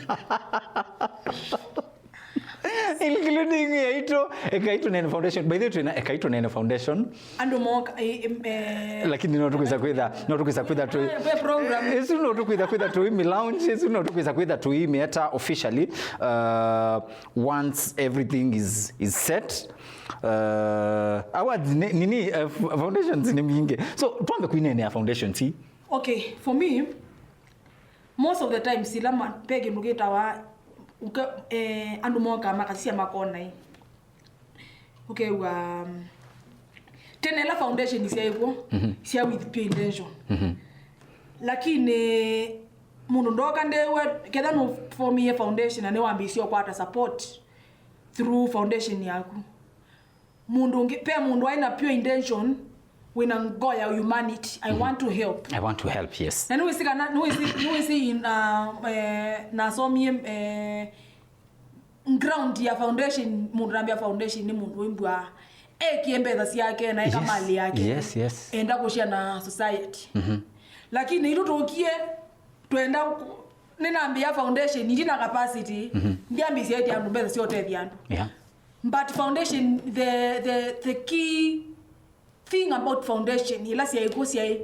Including yaitũ, ekai tũnene foundation. By the way, twĩna ekai tũnene foundation. Andũ moka, eh, em, eh, lakini no tũkwĩsa kwĩtha, no tũkwĩsa kwĩtha tũ- eh, eh, program. Isu no tũkwĩsa kwĩtha tũimi launch, isu no tũkwĩsa kwĩtha tũimi eta officially, uh, once everything is, is set. Uh, awards ni, nini, uh, f- foundations ni mingi. So, twambe kwinene ya foundations hii. Okay, for me, most of the times, ila ma- pe kĩndũ kĩtawa, uka- eh, andũ moka makasisya makona ĩ. Ũkew'a, um, tene ĩla foundation syaĩkw'o, sya with pure intention. Lakini mũndũ ndoka ndewe, ketha nũfomie foundation na nĩwambĩĩsye ũkwata support through foundation yaku. Mũndũ ũngĩ, pe mũndũ aĩ na pure intention, wĩna ngoo ya humanity, I want to help. I want to help, yes. Na nĩwĩsĩ kana, nĩwĩsĩ, nĩwĩsĩ in, uh, eh, nasomie, eh, ground ya foundation, mũndũ nambĩa foundation nĩ mũndũ wĩmbwa ekie mbesa syake na eka, yes, mali yake, yes, yes, enda kũshare na society. Lakini itũ tũkie twenda ku- nĩnambĩa foundation ndina capacity, ndyambĩsya ĩtya andũ mbesa sya ũtethya andũ. Yeah. But foundation, the, the, the key thing about foundation, ila syaĩ kw'o syaĩ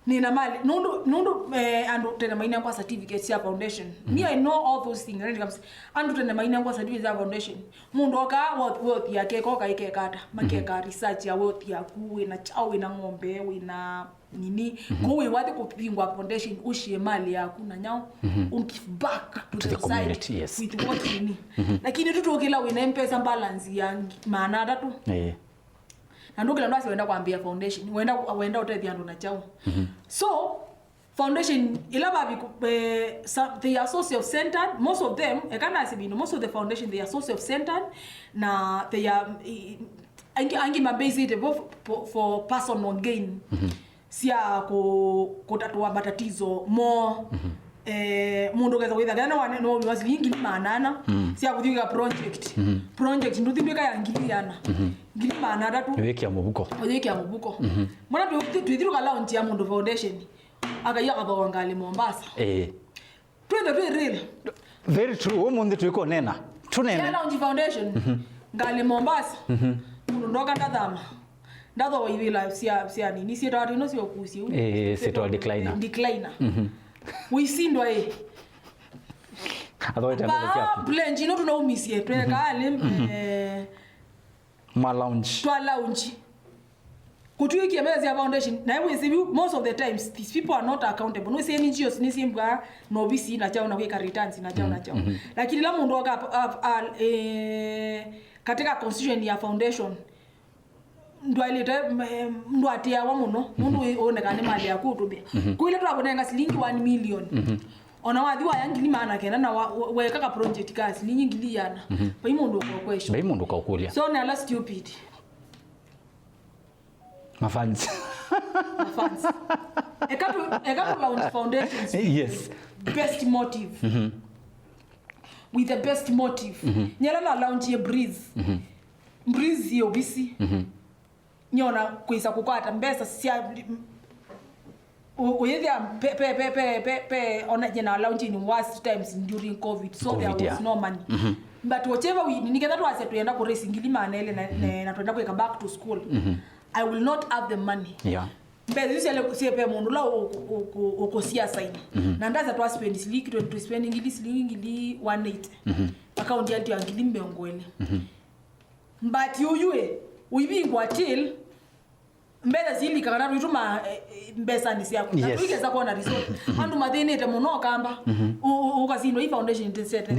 nĩna mali. Nũndũ, nũndũ, eh, andũ tene mainengwa certificate sya foundation. Me, I know all those things. When it comes, andũ tene mainengwa certificate sya foundation. Mũndũ oka wealth, wealth yake koka ikekata. Makeka research ya wealth yaku, wĩna chao, wĩna ng'ombe, wĩna nini. Kũu wĩ wathi kũvingwa foundation, ũshie mali yaku na nyao, u give back to the society, community, yes, with what you need. Lakini tũtũkĩla wĩna mpesa balance ya ngi- maana atatũ. Eh. Na ndũkĩla ndwasi wenda kwambĩa foundation, wenda, wenda ũtethya andũ na chao. So, foundation ila vavi, eh, some, they are so self-centered, most of them, eka nasi bino, most of the foundation, they are so self-centered, na they are, i- i- angi, angi mabase it for, for, for personal gain. Sya kũ- kũtatũa matatizo moo. Eh, mũndũ ũkesa kwĩtha kana wane no wa silingi ngili maana ana sya kũthiũka project. Project ndũthindwĩka ya ngili ana. Ngili maana atatũ. Wĩkĩa mũvuko. Ũyĩkĩa mũvuko. Mwana twĩ- twĩthi tũka launch ya mũndũ foundation. Akaia kathoa ngalĩ Mombasa. Eh. Twĩthe twĩ real. Very true. Ũmũnthĩ twĩkonena. Tũnene. Yala unji foundation. Ngalĩ Mombasa. Mũndũ ndoka ndathama. Ndathoa ivĩla sya, sya nini, syĩtawa tino sya ũkusi ũu. Eh, syĩtawa decliner. Decliner. Ũisindwa ĩ. Athoete mbesa syaku. Plenji no tunaumisye. Tweka alĩ, eh, Ma lounge. Twa lounge. Kũtwĩkĩa mbeca sya foundation. Na wĩsĩ vyu, most of the times, these people are not accountable. No same N G Os nĩsyĩmbwa na ovisi na chao na kwĩka returns na chao na chao. Lakini ĩla mũndũ aka, a- a- eh, katika constitution ya foundation, ndwaĩlĩte, mm, ndwatĩawa mũno, mũndũ wĩ- woneka nĩ mali yaku ũtũmĩa. Kwĩ ĩla twakũnenga silingi one million. Ona wathi waya ngili maana kenda na wa- we- weka ka project ka silingi ngili iana. Vai mũndũ ũkũkwesho. Vai mũndũ ũkũkũlya. So nĩ ala stupid. Mafans. Mafans. Eka tu, eka tu launch foundations. Yes. Best motive. With the best motive. Nyala na launch ye Breeze. Breeze yo visi. Nyona kwĩsa kũkwata mbesa sya u- ũyĩthĩa pe- pe- pe- pe- pe- pe- ona jena launching worst times during covid, so there was no money. But whatever we, niketha twasya twenda kũraise ngili maana elĩ na, na, na twenda kwĩka back to school, I will not have the money. Yeah. Mbesa isu syale- syepe mũndũ ũla ũkũ- ũkũ- ũkũsiasaini. Na ndasa twa spend silingi twenty, twa spend ngili, silingi ngili one eighty. Account yatũ ya ngili mĩongo ĩlĩ. But ũyu ĩ, ũivingwa till mbesa silika kana twituma, eh, eh, mbesanĩ syaku. Na, yes, tuikesa kuona result. Andũ mathĩnĩte mũno kamba. U- u- Ukasindwa i foundation nĩ syake.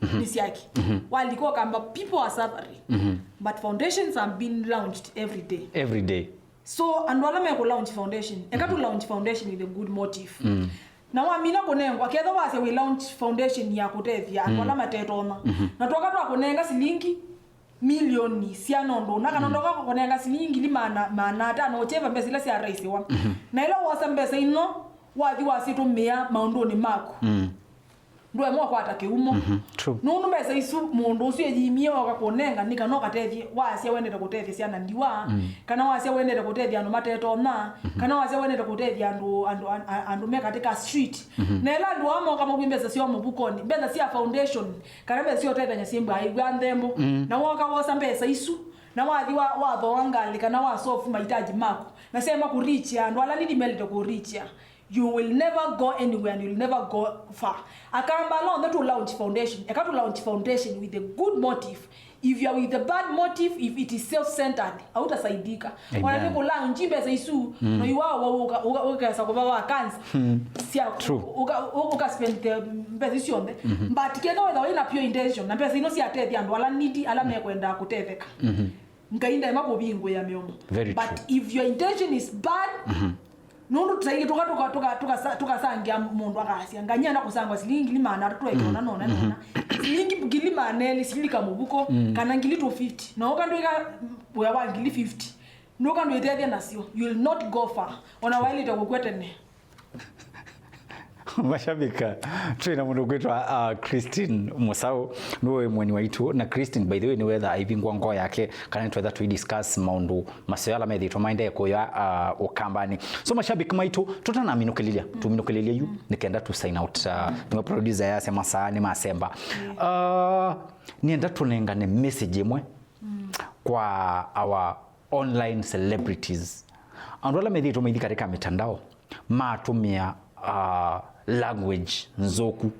Nĩ syake. Walika ũkamba, people are suffering. But foundations have been launched every day. Every day. So, andũ ala mekũ launch foundation, eka tu launch foundation with a good motive. Na wamina kũnengwa, ketha wasya wĩ launch foundation ya kũtethya andũ ala matetoma. Na twoka twakũnenga silingi milioni siana ũndũ ũna, kana ndoka kũnenga silingi ngili maana, maana atano, ũkyeva mbesa ila syaraisiwa. Na ila wosa mbesa ino, wathi wasitũmĩa maũndũnĩ maku. Ndũemwa kwata kĩumo. Mhm, true. Nũndũ mbesa isu mũndũ ũsu eyimie oka kũnenga nĩ kana ũkatethye, wasya wendete kũtethya syana ndiwa, mm, kana wasya wendete kũtethya andũ matetonya, mhm, kana wasya wendete kũtethya andũ, andũ, an-, a-, andũ me katika street. Mhm. Na ĩla andũ aa moka makwĩ mbesa syoo mũvukonĩ, mbesa sya foundation, kana mbesa sya ũtethany'a syĩmbwa aĩw'a nthembo. Mm. Na woka wosa mbesa isu, na wathi wa, wathooa ngalĩ kana wa solve mahitaji maku. Na syaema kũrichia andũ ala nili melĩte kũrichia. You will never go anywhere and you'll never go far. Akamba ala onthe tũ launch foundation. Eka tũ launch foundation with a good motive. If you are with a bad motive, if it is self-centered, hautasaidika. Amen. Ona nĩ kũ launch mbesa isu, mm, no iwa wa ũka, ũka, ũkesa kũva wa kansa. Mm. Sia, true, ũka, ũka spend the mbesa isu onthe. Mhm. But ketha wetha wĩna pure intention, na mbesa ino siatethia andũ ala needy, ala mekwenda kũtetheka. Mhm. Ngai ndaema kũvingũĩa mĩomo. Very true. But if your intention is bad, mhm, nũndũ tũtaingĩ tũka, tũka, tũka, tũka, tũkasangĩa mũndũ akasya, "Nganyia na kũsangwa silingi ngili maana atatũ, mhm, nona, nona, mhm, nona. Silingi ngili maana elĩ, silingi kamũvuko, mm, kana ngili two fifty." Na ũka ndwĩka wĩa wa ngili fifty. Nũka ndwĩtethya nasyo. You will not go far. Ona waĩlĩte kũkw'a tene. Mashabiki, twĩ na mũndũ kwĩtwa, uh, Christine Musau, nĩwe mwene waitũ. Na Christine, by the way, nĩwetha aivingwa ngoo yake, kana nĩtwetha tũi discuss maũndũ maseo ala methĩtwe maendee kũya, uh, Ũkambanĩ. So, mashabiki maitũ, tũtanaminũkĩlĩlya, mm, tũminũkĩlĩlye yu, mm, nĩ kenda tũ sign out. Uh, nĩwe producer yasya masaa nĩ masemba. Mm. Uh, nĩenda tũnengane message ĩmwe, mm, kwa our online celebrities. Andũ ala methĩtwe maithi katika mitandao, matũmĩa, uh, language nzoku,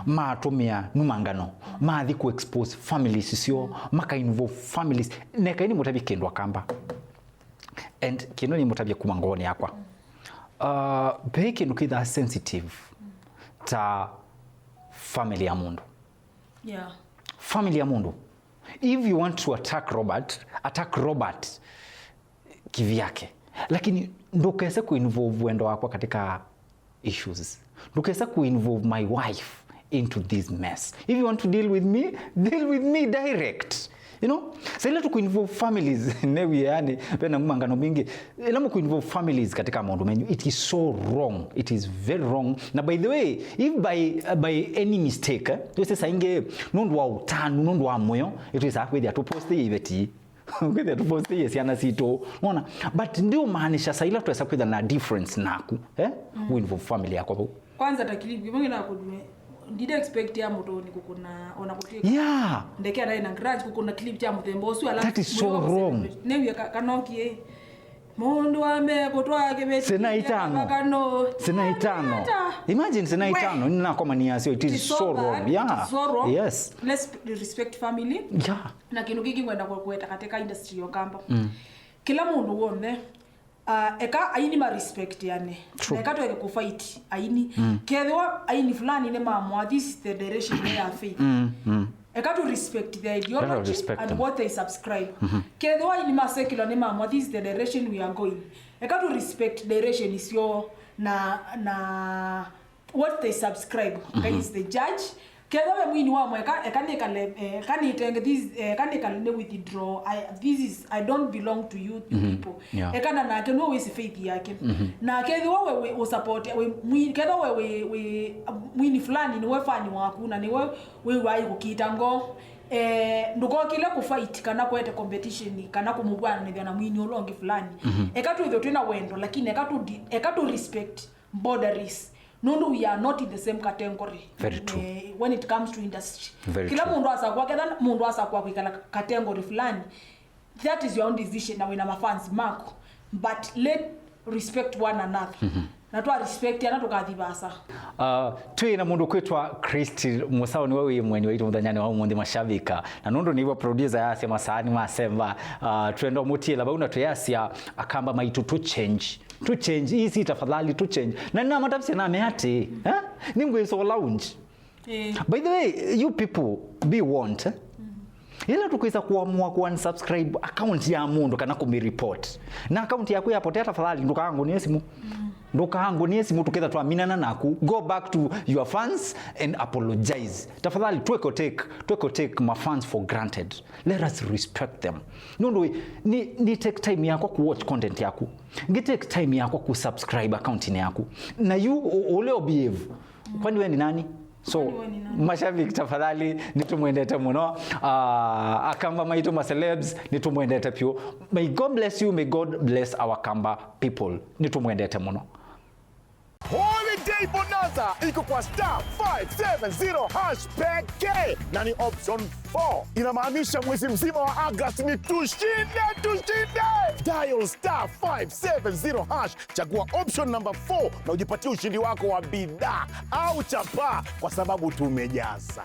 matũmĩa numangano, mathi ku expose families syo, maka involve families. Neka ini mũtavye kĩndũ Akamba. And kĩndũ nĩ mũtavye kuma ngoonĩ yakwa. Uh, ve kĩndũ kĩthaa sensitive ta family ya mũndũ. Yeah. Family ya mũndũ. If you want to attack Robert, attack Robert kivyake. Lakini ndũkese kuinvolve wendo wakwa katika issues. Ndũkese kuinvolve my wife into this mess. If you want to deal with me, deal with me direct. You know? Sa ila tũkuinvolve families, newie yani, vena mumangano mingi. Ĩla mũkũ involve families katika maũndũ menyu, it is so wrong. It is very wrong. Na by the way, if by, uh, by any mistake, eh, twĩsĩ saingĩ nũndũ wa ũtanu, nũndũ wa mũyo, ĩtwĩsaa kwĩthĩa tũposti iveti. Kwĩthĩa tũposti syana sitũ. Nona? But ndiũmaanisha sa ila twesa kwĩtha na difference naku, eh? Mm. Wĩ involve family yakwa vau. Kwanza ta clip ĩmwe ngĩnakũnue, ndida expect ya mũtũni kũkũna, ona kũtwĩka. Yeah. Ndeke anaĩ na grudge kũkũna clip ya mũthemba ũsu, alafu that is so wrong. Nĩwie ka-, kanokie. Mũndũ wa mbee kũtwaa kĩveti. Sena itano. Kano. Sena itano. Ata? Imagine sena itano. Ninakomania sio, it is so wrong. Yeah. It is so wrong. Yes. Let's respect family. Yeah. Na kĩndũ kĩngĩ ngwenda kũ-, kũweta katika industry ya Ũkamba. Mm. Kĩla mũndũ w'onthe, uh, eka aini ma respect ane. True. Na eka tweke kũ fight aini. Mm. Kethĩwa aini fulani nĩ mamwa, this is the direction they are faith. Mm, mm. Eka to respect their ideology and what they subscribe. Mm-hmm. Kethĩwa aini ma secular nĩ mamwa, this is the direction we are going. Eka to respect direction isyo na, na what they subscribe. Mm-hmm. Ngai is the judge. Kethwa we mwini wa mweka, eka nĩkale, eh, eka nĩtenge, this, eh, eka nĩkale nĩ withdraw. I, this is, I don't belong to you, you people. Mm-hmm. Yeah. Eka na nake no wĩsĩ faith yake. Mm-hmm. Na kethwa we, we, ũsupport, we, mwini, kethwa we, we, we, mwini fulani nĩwe fan waku, na nĩwe wĩw'aa ĩkũkita ngoo. Eh, ndũkokĩle kũ fight kana kwete competition, kana kũmũvw'ananĩthya na mwini ũla ũngĩ fulani. Mm-hmm. Eka twĩthwe twĩna wendo, lakini eka tu di-, eka tu respect boundaries. Nũndũ we are not in the same category. Very true. Eh, when it comes to industry. Very true. Kĩla mũndũ asakwa, ketha mũndũ asakwa kwĩkala category fulani, that is your own decision na wĩna mafans maku. But let respect one another. Mm-hmm. Na twa respect ana tũkathi vasa. Uh, twĩ na mũndũ kwĩtwa Christy Musau, nĩwe wĩ mweni waitũ mũthenyanĩ wa ũmũnthĩ, mashabika. Na nũndũ nĩwe producer yasya masaa nĩ masemba, uh, twenda ũmũtiĩla vau na twĩasya Akamba maitũ tũ change. Tũ change, isi tafadhali tũ change. Na nĩnamatavisye namea atĩ, eh? Nĩngwĩsa lounge. Eh. By the way, you people, be warned, eh? Mm. Ĩla tũkwĩsa kũamua kũ unsubscribe account ya mũndũ kana kũmĩ report, na account yaku yapotea, tafadhali ndũkaangũnĩe simũ. Mm. Ndũkaangũnĩe simũ, tũketha twaminana naku. Go back to your fans and apologize. Tafadhali, tweko take, tweko take ma fans for granted. Let us respect them. Nũndũ wĩ, ni, ni take time yakwa ku watch content yaku. Ngi take time yakwa ku subscribe account-inĩ yaku. Na yu, ũ-, ũle o behave. Kwani we ni nani? So, mashabiki, tafadhali, nĩtũmwendete mũno. Ah, Akamba maitũ, ma celebs, nĩtũmwendete piũ. May God bless you, may God bless our Kamba people. Nĩtũmwendete mũno. Holiday Bonanza iko kwa star five seven zero hash pekee, na ni option four. Inamaanisha mwezi mzima wa August ni tushinde, tushinde. Dial star five seven zero hash, chagua option number four na ujipatie ushindi wako wa bidhaa au chapaa, kwa sababu tumejaza.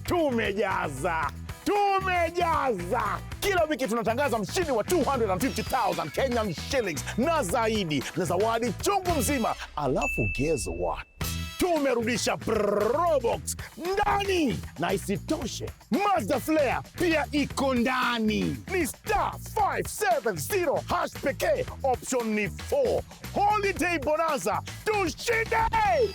Tumejaza! Tumejaza! Kila wiki tunatangaza mshindi wa two hundred fifty thousand Kenyan shillings na zaidi, na zawadi chungu mzima. Alafu, guess what? Tumerudisha Probox ndani! Na isitoshe, Mazda Flare pia iko ndani. Ni star five seven zero hash pekee, option ni four. Holiday Bonanza, tushinde!